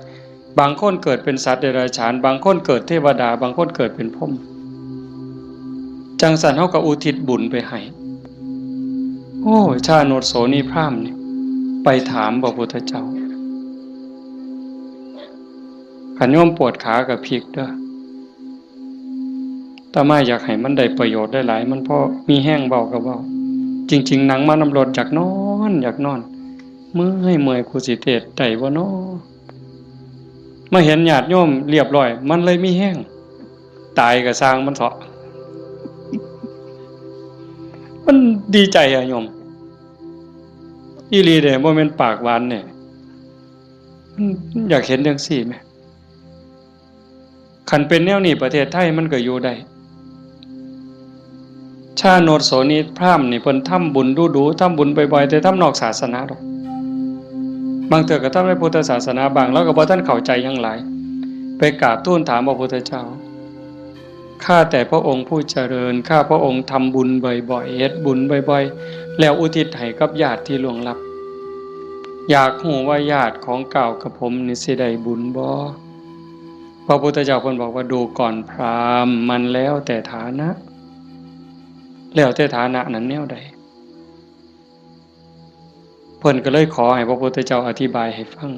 บางคนเกิดเป็นสัตว์เดรัจฉาน บางคนเกิดเทวดา บางคนเกิดเป็นพรหม จั่งซั้นเฮาก็อุทิศบุญไปให้ โอ้ ชาโนชโสนีพราหมณ์นี่ ไปถามพระพุทธเจ้า คันโยมปวดขาก็พลิกเด้อ อาตมาอยากให้มันได้ประโยชน์หลายๆ มันพอมีแฮงเว้าก็เว้า จริงๆ นั่งมานำรถอยากนอน อยากนอน เมื่อย เมื่อย กูสิเทศน์ได้บ่น้อ มาเห็นญาติโยมเรียบร้อย มันเลยมีแฮง ตายก็ซ่างมันเถาะ มันดีใจอะโยม อีหลีเด้ บ่แม่นปากหวานเนี่ย มันอยากเห็นจังซี่แหม คันเป็นแนวนี้ประเทศไทยมันก็อยู่ได้ ชาโนดโสนิพราหมณ์นี่เพิ่นทำบุญดูๆ ทำบุญบ่อยๆ แต่ทำนอกศาสนาดอก บางเทื่อก็ทำในพุทธศาสนาบ้าง แล้วก็บ่ทันเข้าใจหยังหลาย ไปกราบทูลถามพระพุทธเจ้า ข้าแต่พระองค์ผู้เจริญ ข้าพระองค์ทำบุญบ่อยๆ เฮ็ดบุญบ่อยๆ แล้วอุทิศให้กับญาติที่ล่วงลับ อยากฮู้ว่าญาติของก้าวกับผมนี่สิได้บุญบ่ พระพุทธเจ้าเพิ่นบอกว่า ดูก่อนพราหมณ์ มันแล้วแต่ฐานะ แล้วแต่ฐานะนั้นแนวใด เพิ่นก็เลยขอให้พระพุทธเจ้าอธิบายให้ฟัง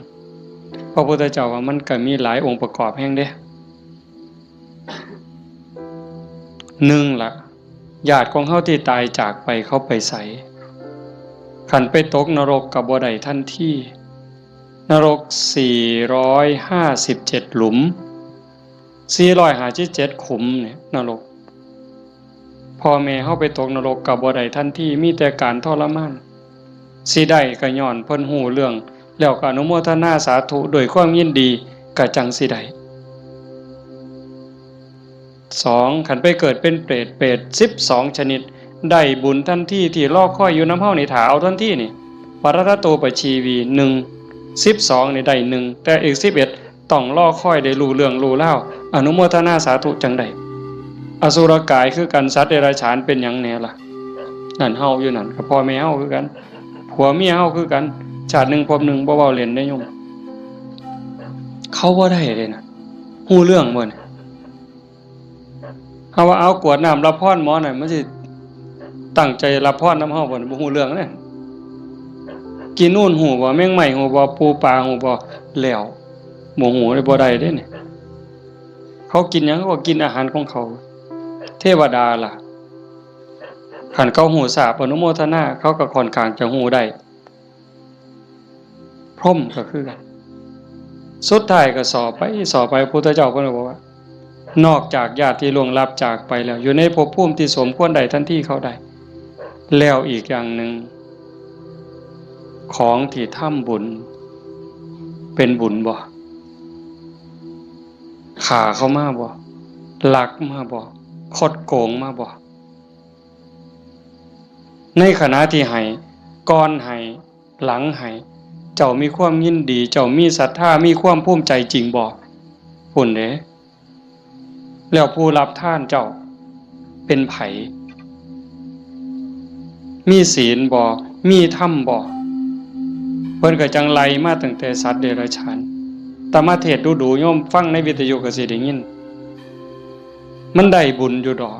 พระพุทธเจ้าว่ามันก็มีหลายองค์ประกอบแฮงเด้ หนึ่งล่ะ ญาติของเฮาที่ตายจากไปเขาไปไส คันไปตกนรกก็บ่ได้ทันที นรก สี่ร้อยห้าสิบเจ็ด หลุม สี่ร้อยห้าสิบเจ็ด ขุมเนี่ยนรก พ่อแม่เฮาไปตกนรกก็บ่ได้ทันที มีแต่การทรมาน สิได้ก็ย้อนเพิ่นฮู้เรื่อง แล้วก็อนุโมทนาสาธุด้วยความยินดี ก็จั่งสิได้ สอง คันไปเกิดเป็นเปรต เปรต สิบสอง ชนิด ได้บุญทันที ที่รอคอยอยู่นำเฮานี่ ถ้าเอาทันทีนี่ ปรัตตโตปชีวี หนึ่ง สิบสอง นี่ได้หนึ่ง แต่อีก สิบเอ็ด ต้องรอคอยได้รู้เรื่องรู้ราว อนุโมทนาสาธุจั่งได้ อสุรกายคือกัน สัตว์เดรัจฉานเป็นหยังแหน่ล่ะ นั่นเฮาอยู่นั่น กับพ่อแม่เฮาคือกัน ผัวเมียเฮาคือกัน ชาติหนึ่งภพหนึ่ง บ่เว้าเล่นเด้โยม เขาบ่ได้เลยนะ ฮู้เรื่องบ่เนี่ย เฮาว่าเอากรวดน้ำรับพรหมอน่ะ มันสิตั้งใจรับพรนำเฮาบ่เนี่ย บ่ฮู้เรื่องเด้ กินนู่นฮู้บ่ แมงไม้ฮู้บ่ ปูปลาฮู้บ่ แล้ว บ่ฮู้เลย บ่ได้เด้เนี่ย เขากินหยัง เขาก็กินอาหารของเขา เทวดาล่ะ คันเขาฮู้ทราบอนุโมทนา เขาก็ค่อนข้างจะฮู้ได้ พรหมก็คือกัน สุดท้ายก็สอบไป สอบไป พุทธเจ้าเพิ่นก็บอกว่า นอกจากญาติที่ล่วงลับจากไปแล้ว อยู่ในภพภูมิที่สมควรได้ทันทีเขาได้ แล้วอีกอย่างหนึ่ง ของที่ทำบุญ เป็นบุญบ่ ฆ่าเขามาบ่ ลักมาบ่ คดโกงมาบ่ ในขณะที่ให้ ก่อนให้ หลังให้ เจ้ามีความยินดี เจ้ามีศรัทธา มีความภูมิใจจริงบ่ พุ้นเด้ แล้วผู้รับทานเจ้าเป็นไผ มีศีลบ่ มีธรรมบ่ เพิ่นก็จั่งไล่มาตั้งแต่สัตว์เดรัจฉาน อาตมาเทศน์ดูๆ โยมฟังในวิทยุก็สิได้ยิน มันได้บุญอยู่ดอก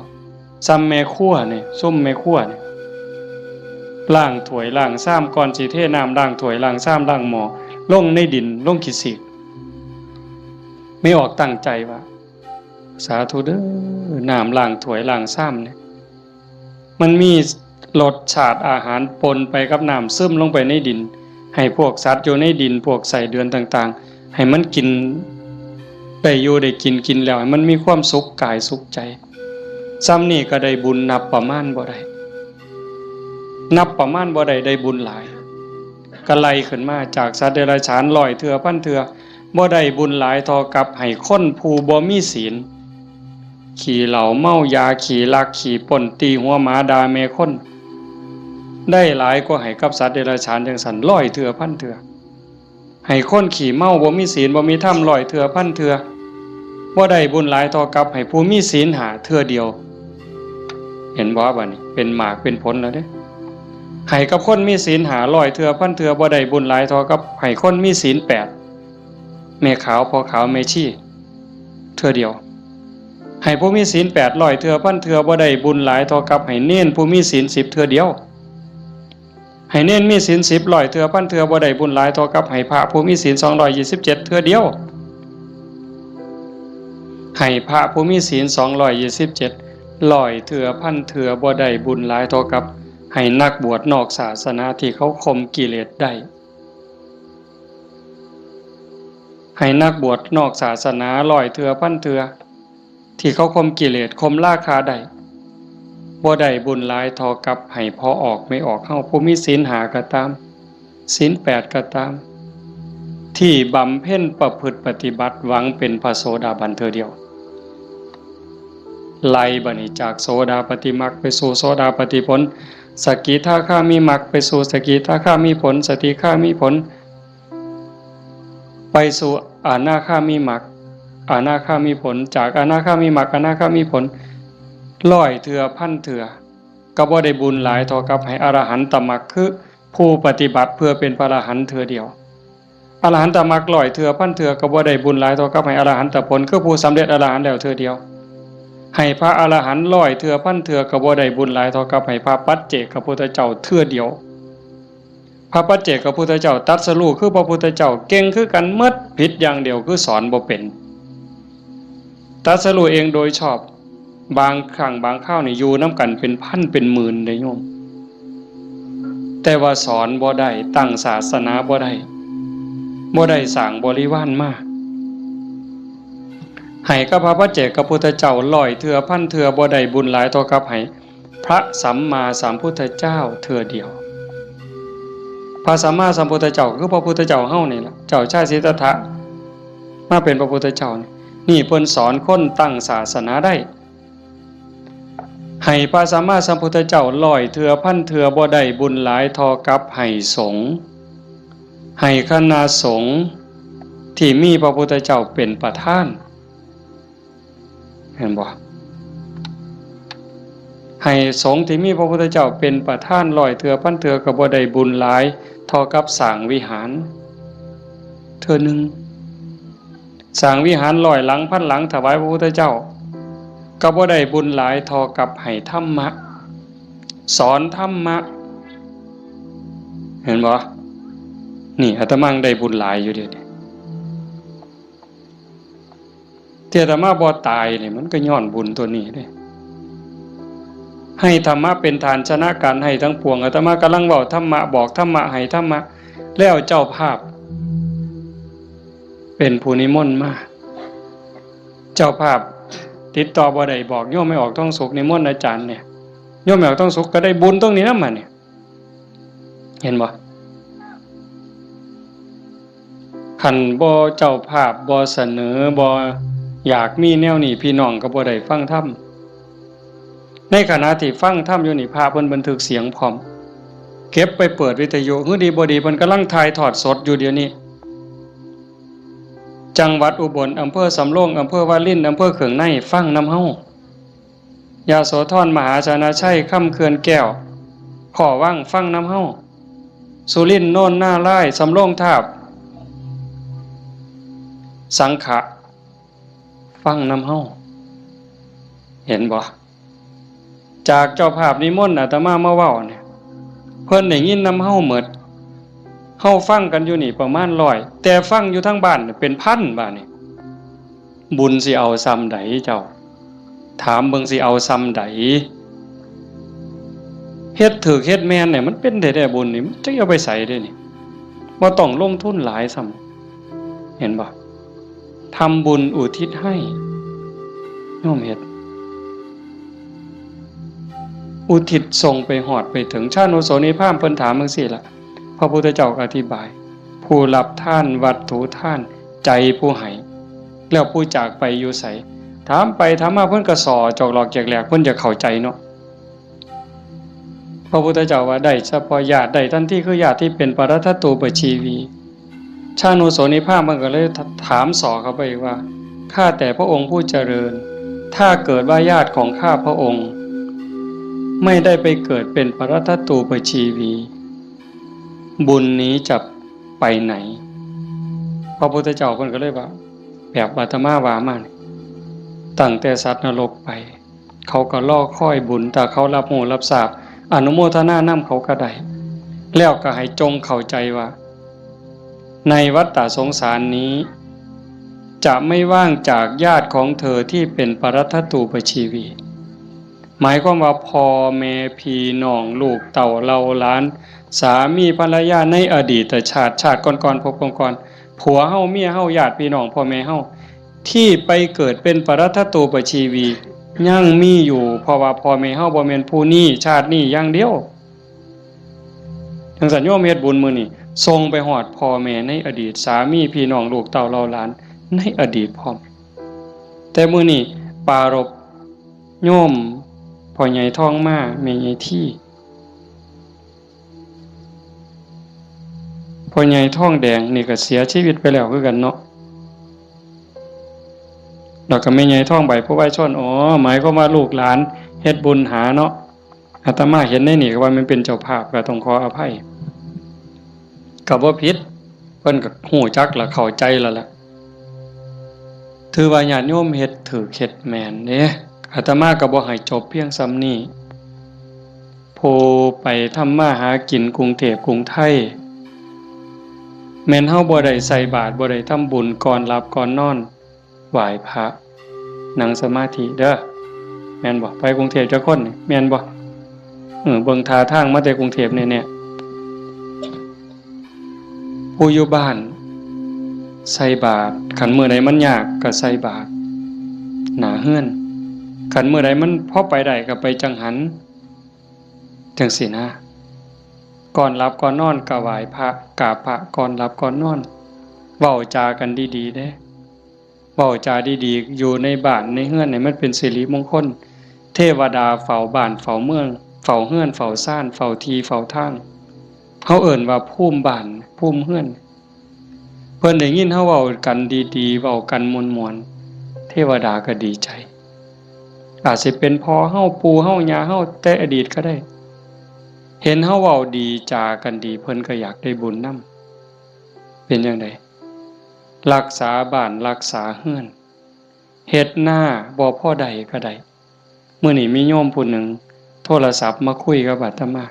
ซ่ำแม่ครัวนี่ ซุมแม่ครัวนี่ ล้างถ้วยล้างชาม ก่อนสิเทน้ำล้างถ้วยล้างชามล้างหม้อ ลงในดิน ลงขี้สีก แม่ออกตั้งใจว่า สาธุเด้อ น้ำล้างถ้วยล้างชามเนี่ย มันมีรสชาติอาหารปนไปกับน้ำ ซึมลงไปในดิน ให้พวกสัตว์อยู่ในดิน พวกไส้เดือนต่างๆ ให้มันกิน ได้อยู่ได้กิน กินแล้วให้มันมีความสุขกายสุขใจ ซ่ำนี่ก็ได้บุญนับประมาณบ่ได้ นับประมาณบ่ได้ ได้บุญหลาย ก็ไล่ขึ้นมาจากสัตว์เดรัจฉานร้อยเทื่อพันเทื่อ บ่ได้บุญหลายเท่ากับให้คนผู้บ่มีศีล ขี้เหล้าเมายา ขี้ลัก ขี้ปล้น ตีหัวหมา ด่าแม่คน ได้หลายกว่าให้กับสัตว์เดรัจฉานจั่งซั้นร้อยเทื่อพันเทื่อ ให้คนขี้เมา บ่มีศีล บ่มีธรรม ร้อยเทื่อพันเทื่อ บ่ได้บุญหลายเท่ากับให้ผู้มีศีลห้าเทื่อเดียว เห็นบ่ บัดนี้เป็นหมากเป็นผลแล้วเด้ ให้กับคนมีศีลห้าร้อยเทื่อพันเทื่อ บ่ได้บุญหลายเท่ากับให้คนมีศีลแปด แม่ขาว พ่อขาว แม่ชี เทื่อเดียว ให้ผู้มีศีลแปดร้อยเทื่อพันเทื่อ บ่ได้บุญหลายเท่ากับให้เณรผู้มีศีลสิบเทื่อเดียว ให้เณรมีศีลสิบร้อยเทื่อพันเทื่อ บ่ได้บุญหลายเท่ากับให้พระผู้มีศีลสองร้อยยี่สิบเจ็ดเทื่อเดียว ให้พระผู้มีศีลสองร้อยยี่สิบเจ็ด ร้อยเทื่อพันเทื่อบ่ได้บุญหลายเท่ากับให้นักบวชนอกศาสนาที่เขาข่มกิเลสได้ ให้นักบวชนอกศาสนาร้อยเทื่อพันเทื่อ ที่เขาข่มกิเลสข่มราคะได้ บ่ได้บุญหลายเท่ากับให้พ่อออกแม่ออกเฮาผู้มีศีลห้าก็ตาม ศีลแปดก็ตาม ที่บำเพ็ญประพฤติปฏิบัติหวังเป็นพระโสดาบันเทื่อเดียว ไล่บัดนี้จากโสดาปัตติมรรคไปสู่โสดาปัตติผล สกิทาคามิมรรคไปสู่สกิทาคามิผล สกิทาคามิผล ไปสู่อนาคามิมรรค อนาคามิผล จากอนาคามิมรรค อนาคามิผล ร้อยเทื่อพันเทื่อ ก็บ่ได้บุญหลายเท่ากับให้อรหันตมรรค คือผู้ปฏิบัติเพื่อเป็นพระอรหันต์เทื่อเดียว อรหันตมรรคร้อยเทื่อพันเทื่อก็บ่ได้บุญหลายเท่ากับให้อรหันตผล คือผู้สำเร็จอรหันต์แล้วเทื่อเดียว ให้พระอรหันต์ร้อยเทื่อพันเทื่อก็บ่ได้บุญหลายเท่ากับให้พระปัจเจกพุทธเจ้าเทื่อเดียว พระปัจเจกพุทธเจ้าตรัสรู้คือพระพุทธเจ้าเก่งคือกันหมด ผิดอย่างเดียวคือสอนบ่เป็น ตรัสรู้เองโดยชอบ บางครั้งบางคราวนี่อยู่นำกันเป็นพันเป็นหมื่นเด้โยม แต่ว่าสอนบ่ได้ ตั้งศาสนาบ่ได้ บ่ได้สร้างบริวารมา ให้กับพระปัจเจกพุทธเจ้าร้อยเทื่อพันเทื่อบ่ได้บุญหลายเท่ากับให้พระสัมมาสัมพุทธเจ้าเทื่อเดียว พระสัมมาสัมพุทธเจ้าคือพระพุทธเจ้าเฮานี่ล่ะ เจ้าชายสิทธัตถะ มาเป็นพระพุทธเจ้านี่ นี่เพิ่นสอนคนตั้งศาสนาได้ ให้พระสัมมาสัมพุทธเจ้าร้อยเทื่อพันเทื่อบ่ได้บุญหลายเท่ากับให้สงฆ์ ให้คณะสงฆ์ที่มีพระพุทธเจ้าเป็นประธาน เห็นบ่ ให้สงฆ์ที่มีพระพุทธเจ้าเป็นประธานร้อยเทื่อพันเทื่อก็บ่ได้บุญหลายเท่ากับสร้างวิหาร เทื่อหนึ่ง สร้างวิหารร้อยหลังพันหลังถวายพระพุทธเจ้า ก็บ่ได้บุญหลายเท่ากับให้ธรรมะ สอนธรรมะ เห็นบ่ นี่อาตมาได้บุญหลายอยู่เดี๋ยวนี้ ที่อาตมาบ่ตายนี่มันก็ย้อนบุญตัวนี้เด้ ให้ธรรมะเป็นทานชนะการให้ทั้งปวง อาตมากำลังเว้าธรรมะ บอกธรรมะ ให้ธรรมะ แล้วเจ้าภาพ เป็นผู้นิมนต์มา เจ้าภาพติดต่อบ่ได้ บอกโยมแม่ออกทองสุขนิมนต์อาจารย์เนี่ย โยมแม่ออกทองสุขก็ได้บุญตรงนี้นำมาเนี่ย เห็นบ่ คันบ่เจ้าภาพบ่เสนอ บ่อยากมีแนวนี้ พี่น้องก็บ่ได้ฟังธรรม ในขณะที่ฟังธรรมอยู่นี่ พระเพิ่นบันทึกเสียงพร้อม เก็บไปเปิดวิทยุ หื้อดีบ่ดี เพิ่นกำลังถ่ายทอดสดอยู่เดี๋ยวนี้ จังหวัดอุบล อำเภอสำโรง อำเภอวาริน อำเภอเคืองใน ฟังนำเฮา ยโสธร มหาชนะชัย คำเขื่อนแก้ว ขอวัง ฟังนำเฮา สุรินทร์ โนนนารายณ์ สำโรงทาบ สังขะ ฟังนำเฮา เห็นบ่ จากเจ้าภาพนิมนต์อาตมามาเว้าเนี่ย เพิ่นได้ยินนำเฮาหมด เฮาฟังกันอยู่นี่ประมาณร้อย แต่ฟังอยู่ทางบ้านเนี่ยเป็นพันบาดนี่ บุญสิเอาส่ำใดเจ้า ถามเบิ่งสิเอาส่ำใด เฮ็ดถูกเฮ็ดแม่นเนี่ยมันเป็นแท้ๆ บุญนี่ มันจักเอาไปใสเด้นี่ บ่ต้องลงทุนหลายซ้ำ เห็นบ่ ทำบุญอุทิศให้ โยมเฮ็ด อุทิศส่งไปฮอดไปถึง ชานุโสนีพราหมณ์เพิ่นถามจั่งซี้ล่ะ พระพุทธเจ้าก็อธิบาย ผู้รับทานวัตถุทาน ใจผู้ให้ แล้วผู้จากไปอยู่ไส ถามไปถามมาเพิ่นก็ส่อจอกหลอกแจกแหลก เพิ่นอยากเข้าใจเนาะ พระพุทธเจ้าว่าได้เฉพาะญาติ ได้ทันทีคือญาติที่เป็นปรัตถตูปชีวี ชานุโสนีพราหมณ์มันก็เลยถามส่อเข้าไปอีกว่า ข้าแต่พระองค์ผู้เจริญ ถ้าเกิดว่าญาติของข้าพระองค์ ไม่ได้ไปเกิดเป็นปรัตถตูปชีวี บุญนี้จะไปไหน พระพุทธเจ้าเพิ่นก็เลยว่า แบบอาตมาว่ามานี่ ตั้งแต่สัตว์นรกไป เขาก็รอคอยบุญ ถ้าเขารับรู้รับทราบ อนุโมทนานำเขาก็ได้ แล้วก็ให้จงเข้าใจว่า ในวัฏฏะสงสารนี้ จะไม่ว่างจากญาติของเธอที่เป็นปรัตถตูปชีวี หมายความว่าพ่อแม่พี่น้องลูกเต้าเหล่าหลาน สามีภรรยาในอดีตชาติ ชาติก่อนๆ ภพก่อนๆ ผัวเฮาเมียเฮาญาติพี่น้องพ่อแม่เฮา ที่ไปเกิดเป็นปรัตถตูปชีวี ยังมีอยู่ เพราะว่าพ่อแม่เฮาบ่แม่นผู้นี้ชาตินี้อย่างเดียว จั่งซั้นโยมเฮ็ดบุญมื้อนี้ ส่งไปฮอดพ่อแม่ในอดีต สามีพี่น้องลูกเต้าเหล่าหลานในอดีตพร้อม แต่มื้อนี้ปรารภโยมพ่อใหญ่ทองมา แม่ใหญ่ที พ่อใหญ่ทองแดงนี่ก็เสียชีวิตไปแล้วคือกันเนาะ แล้วก็แม่ใหญ่ทองใบ ผู้วายชน อ๋อ หมายความว่าลูกหลานเฮ็ดบุญหาเนาะ อาตมาเห็นในนี่ก็ว่ามันเป็นเจ้าภาพ ก็ต้องขออภัย ก็บ่ผิด เพิ่นก็ฮู้จักและเข้าใจแล้วล่ะ ถือว่าญาติโยมเฮ็ดถูกเฮ็ดแม่นเด้ อาตมาก็บ่ให้จบเพียงส่ำนี้ ผู้ไปทำมาหากินกรุงเทพกรุงไทย แม่นเฮาบ่ได้ใส่บาตร บ่ได้ทำบุญ ก่อนหลับก่อนนอน ไหว้พระ นั่งสมาธิเด้อ แม่นบ่ ไปกรุงเทพจักคนนี่ แม่นบ่ เออ เบิ่งท่าทางมาแต่กรุงเทพแน่ๆ ผู้อยู่บ้าน ใส่บาตร คันมื้อใดมันยากก็ใส่บาตรหน้าเฮือน คันมื้อใดมันพอไปได้ก็ไปจังหัน จั่งซี้นะ ก่อนหลับก่อนนอนก็ไหว้พระ กราบพระ ก่อนหลับก่อนนอน เว้าจากันดีๆ เด้ เว้าจาดีๆ อยู่ในบ้านในเฮือนให้มันเป็นสิริมงคล เทวดาเฝ้าบ้านเฝ้าเมือง เฝ้าเฮือนเฝ้าซาน เฝ้าที่เฝ้าทาง เฮาเอิ้นว่าภูมิบ้าน ภูมิเฮือน เพิ่นได้ยินเฮาเว้ากันดีๆ เว้ากันม่วนๆ เทวดาก็ดีใจ อาจสิเป็นพ่อเฮา ปู่เฮา ย่าเฮา แต่อดีตก็ได้ เห็นเฮาเว้าดีจากันดี เพิ่นก็อยากได้บุญนำ เป็นจั่งใด รักษาบ้านรักษาเฮือน เฮ็ดนาบ่พอได้ก็ได้ มื้อนี้มีโยมผู้หนึ่งโทรศัพท์มาคุยกับอาตมา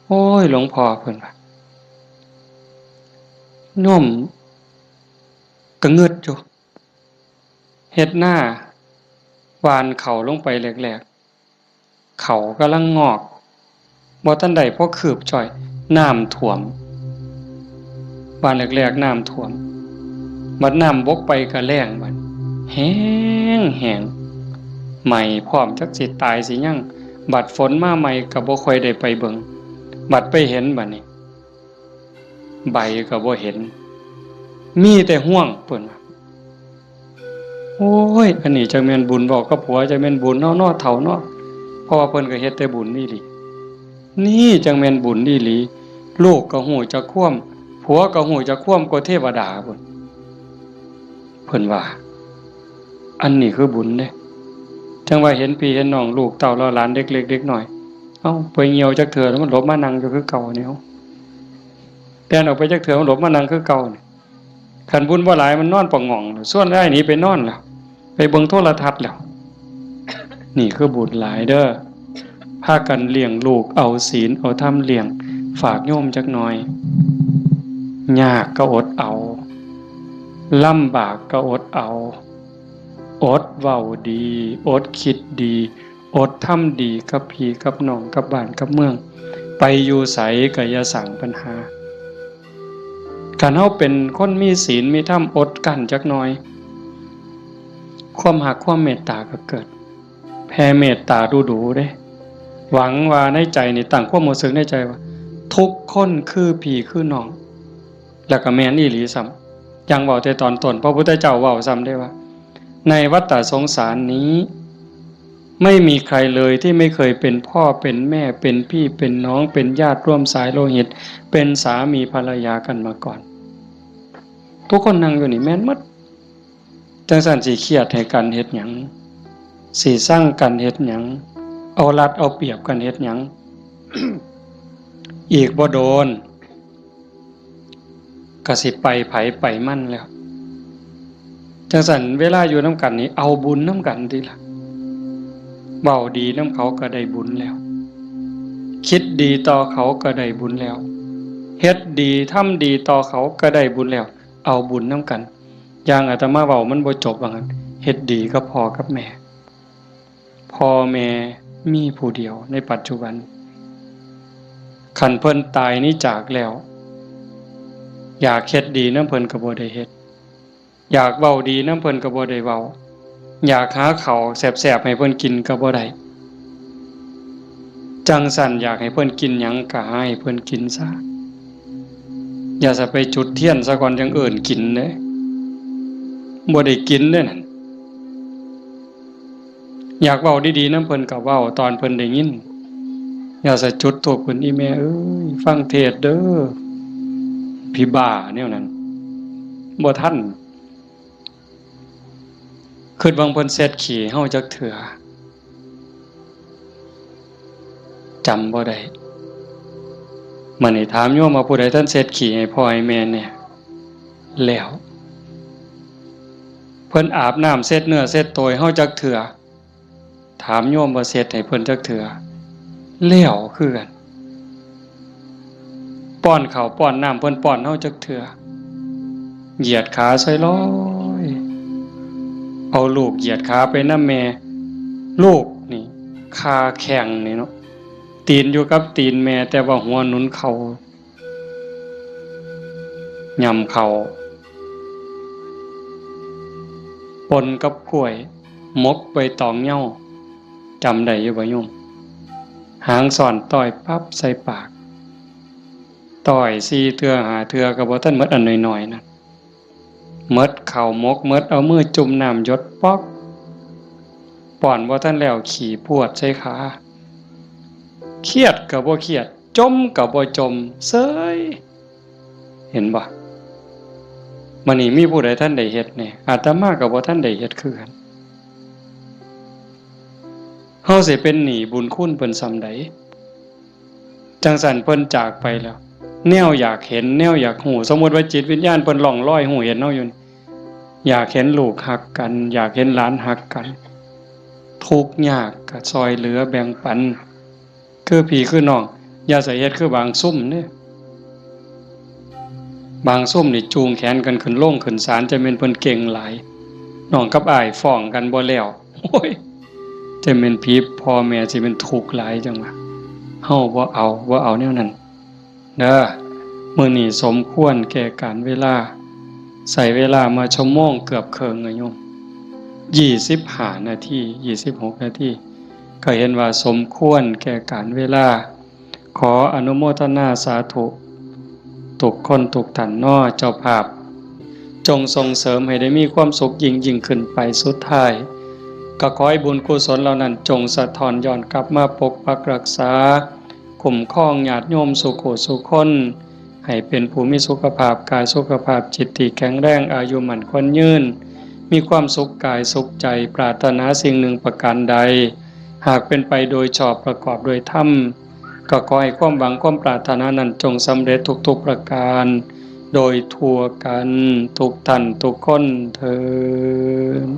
โอ้ย หลวงพ่อ เพิ่นว่า โยมก็งึดอยู่ เฮ็ดนา หว่านข้าวลงไปแรกๆ ข้าวกำลังงอก บ่ทันได้พอคืบจ้อย น้ำท่วม หว่านแรกๆ น้ำท่วม บัดน้ำบกไปก็แล้งบัด แห้งแห้ง ไหม้พร้อม จักสิตายสิหยัง บัดฝนมาใหม่ก็บ่ค่อยได้ไปเบิ่ง บัดไปเห็นบัดนี้ ใบก็บ่เห็น มีแต่ฮวง เพิ่นว่า โอ้ย อันนี้จั่งแม่นบุญ เว้ากับผัวจั่งแม่นบุญเนาะ เนาะ เฒ่าเนาะ เพราะว่าเพิ่นก็เฮ็ดแต่บุญอีหลี นี่จั่งแม่นบุญอีหลี ลูกก็ฮู้จักความ ผัวก็ฮู้จักความกว่าเทวดาพุ้น เพิ่นว่า อันนี้คือบุญเด้ จั่งว่าเห็นพี่เห็นน้อง ลูกเต้าเหล่าหลาน เด็กเล็กเด็กน้อย เอ้า ไปเหี่ยวจักเทื่อแล้วมันหลบมานั่งอยู่คือเก่านี่ แล่นออกไปจักเทื่อมันหลบมานั่งคือเก่านี่ คันบุญบ่หลายมันนอนปะหง่อง ชวนยายหนีไปนอนแล้ว ไปเบิ่งโทรทัศน์แล้ว นี่คือบุญหลายเด้อ พากันเลี้ยงลูก เอาศีลเอาธรรมเลี้ยง ฝากโยมจักหน่อย ยากก็อดเอา ลำบากก็อดเอา อดเว้าดี อดคิดดี อดทำดีกับพี่กับน้อง กับบ้านกับเมือง ไปอยู่ไสก็อย่าสร้างปัญหา คันเฮาเป็นคนมีศีลมีธรรม อดกลั้นจักหน่อย ความฮักความเมตตาก็เกิด แผ่เมตตาดูๆ เด้ หวังว่าในใจนี่ตั้งความรู้สึกในใจว่า ทุกคนคือพี่คือน้อง แล้วก็แม่นอีหลีซ้ำ จั่งเว้าแต่ตอนต้น พระพุทธเจ้าเว้าซ้ำเด้ว่า ในวัฏฏะสงสารนี้ ไม่มีใครเลยที่ไม่เคยเป็นพ่อเป็นแม่ เป็นพี่เป็นน้อง เป็นญาติร่วมสายโลหิต เป็นสามีภรรยากันมาก่อน ทุกคนนั่งอยู่นี่แม่นหมด จั่งซั้นสิเครียดให้กันเฮ็ดหยัง สิซังกันเฮ็ดหยัง เอารัดเอาเปรียบกันเฮ็ดหยัง อีกบ่โดน ก็สิไปไผไปมันแล้ว จั่งซั้นเวลาอยู่นำกันนี่ เอาบุญนำกันติล่ะ เว้าดีนำเขาก็ได้บุญแล้ว คิดดีต่อเขาก็ได้บุญแล้ว เฮ็ดดีทำดีต่อเขาก็ได้บุญแล้ว เอาบุญนำกัน อย่างอาตมาเว้ามันบ่จบว่างั้น เฮ็ดดีกับพ่อกับแม่ พ่อแม่มีผู้เดียวในปัจจุบัน คันเพิ่นตายหนีจากแล้ว อยากเฮ็ดดีนำเพิ่นก็บ่ได้เฮ็ด อยากเว้าดีนำเพิ่นก็บ่ได้เว้า อยากหาข้าวแซ่บๆให้เพิ่นกินก็บ่ได้ จั่งซั้นอยากให้เพิ่นกินหยังก็หาให้เพิ่นกินซะ อย่าสะไปจุดเทียนซะก่อนจั่งเอิ้นกินเด้ บ่ได้กินเด้นั่น อยากเว้าดีๆนำเพิ่นก็เว้าตอนเพิ่นได้ยิน อย่าสะจุดธูปขึ้น อีแม่เอ้ย ฟังเทศน์เด้อ ผีบ้าแนวนั้น บ่ทัน คิดว่าเพิ่นเช็ดขี้เฮาจักเทื่อ จำบ่ได้ มื้อนี้ถามโยมว่าผู้ใดทันเช็ดขี้ให้พ่อให้แม่แหน่ แล้ว เพิ่นอาบน้ำเช็ดเนื้อเช็ดตัวให้เฮาจักเทื่อ ถามโยมว่าเช็ดให้เพิ่นจักเทื่อ แล้วคือกัน ป้อนข้าวป้อนน้ำเพิ่นป้อนเฮาจักเทื่อ เหยียดขาซอยลอย เอาลูกเหยียดขาไปนำแม่ ลูกนี่ คาแข้งนี่เนาะ ตีนอยู่กับตีนแม่ แต่ว่าหัวหนุนเข่า ย่ำเข่า ปนกับกล้วย หมกใบตองเหย้า จำได้อยู่บ่โยม หางซ่อนต้อยปั๊บใส่ปาก ต้อยสี่เทื่อห้าเทื่อก็บ่ทันหมด อันน้อยๆนั่น หมดข้าวหมก หมดเอามือจุ่มน้ำหยดป๊อก ป้อนบ่ทันแล้วขี้พรวดใส่ขา เครียดก็บ่เครียด จ่มก็บ่จ่ม เซย เห็นบ่ มื้อนี้มีผู้ใดทันได้เฮ็ดแหน่ อาตมาก็บ่ทันได้เฮ็ดคือกัน เฮาสิเป็นหนี้บุญคุณเพิ่นส่ำใด จั่งซั้นเพิ่นจากไปแล้ว แนวอยากเห็น แนวอยากฮู้ สมมุติว่าจิตวิญญาณเพิ่นล่องลอยฮู้เห็นเฮาอยู่นี่ อยากเห็นลูกฮักกัน อยากเห็นหลานฮักกัน ทุกข์ยากก็ซ่อยเหลือแบ่งปัน คือพี่คือน้อง อย่าใส่เฮ็ดคือบางซุมเด้ บางซุมนี่จูงแขนกันขึ้นโรงขึ้นศาล จะแม่นเพิ่นเก่งหลาย น้องกับอ้ายฟ้องกันบ่แล้ว โอ้ย จะแม่นผีพ่อแม่สิแม่นทุกข์หลายจั่งว่า เฮาบ่เอา บ่เอาแนวนั้น เด้อ มื้อนี้สมควรแก่กาลเวลา ใช้เวลามาชั่วโมงเกือบเคิ่งอะโยม ยี่สิบห้านาที ยี่สิบหกนาที ก็เห็นว่าสมควรแก่กาลเวลา ขออนุโมทนาสาธุ ทุกคนทุกท่านเนาะ เจ้าภาพ จงส่งเสริมให้ได้มีความสุขยิ่งๆขึ้นไป สุดท้าย ก็ขอให้บุญกุศลเหล่านั้นจงสะท้อนย้อนกลับมาปกปักรักษา คุ้มครองญาติโยมสู่ผู้สู่คน ให้เป็นผู้มีสุขภาพกายสุขภาพจิตที่แข็งแรง อายุมั่นขวัญยืน มีความสุขกายสุขใจ ปรารถนาสิ่งหนึ่งประการใด หากเป็นไปโดยชอบประกอบโดยธรรม ก็ขอให้ความหวังความปรารถนานั้นจงสำเร็จทุกๆประการ โดยทั่วกันทุกท่านทุกคนเทอญ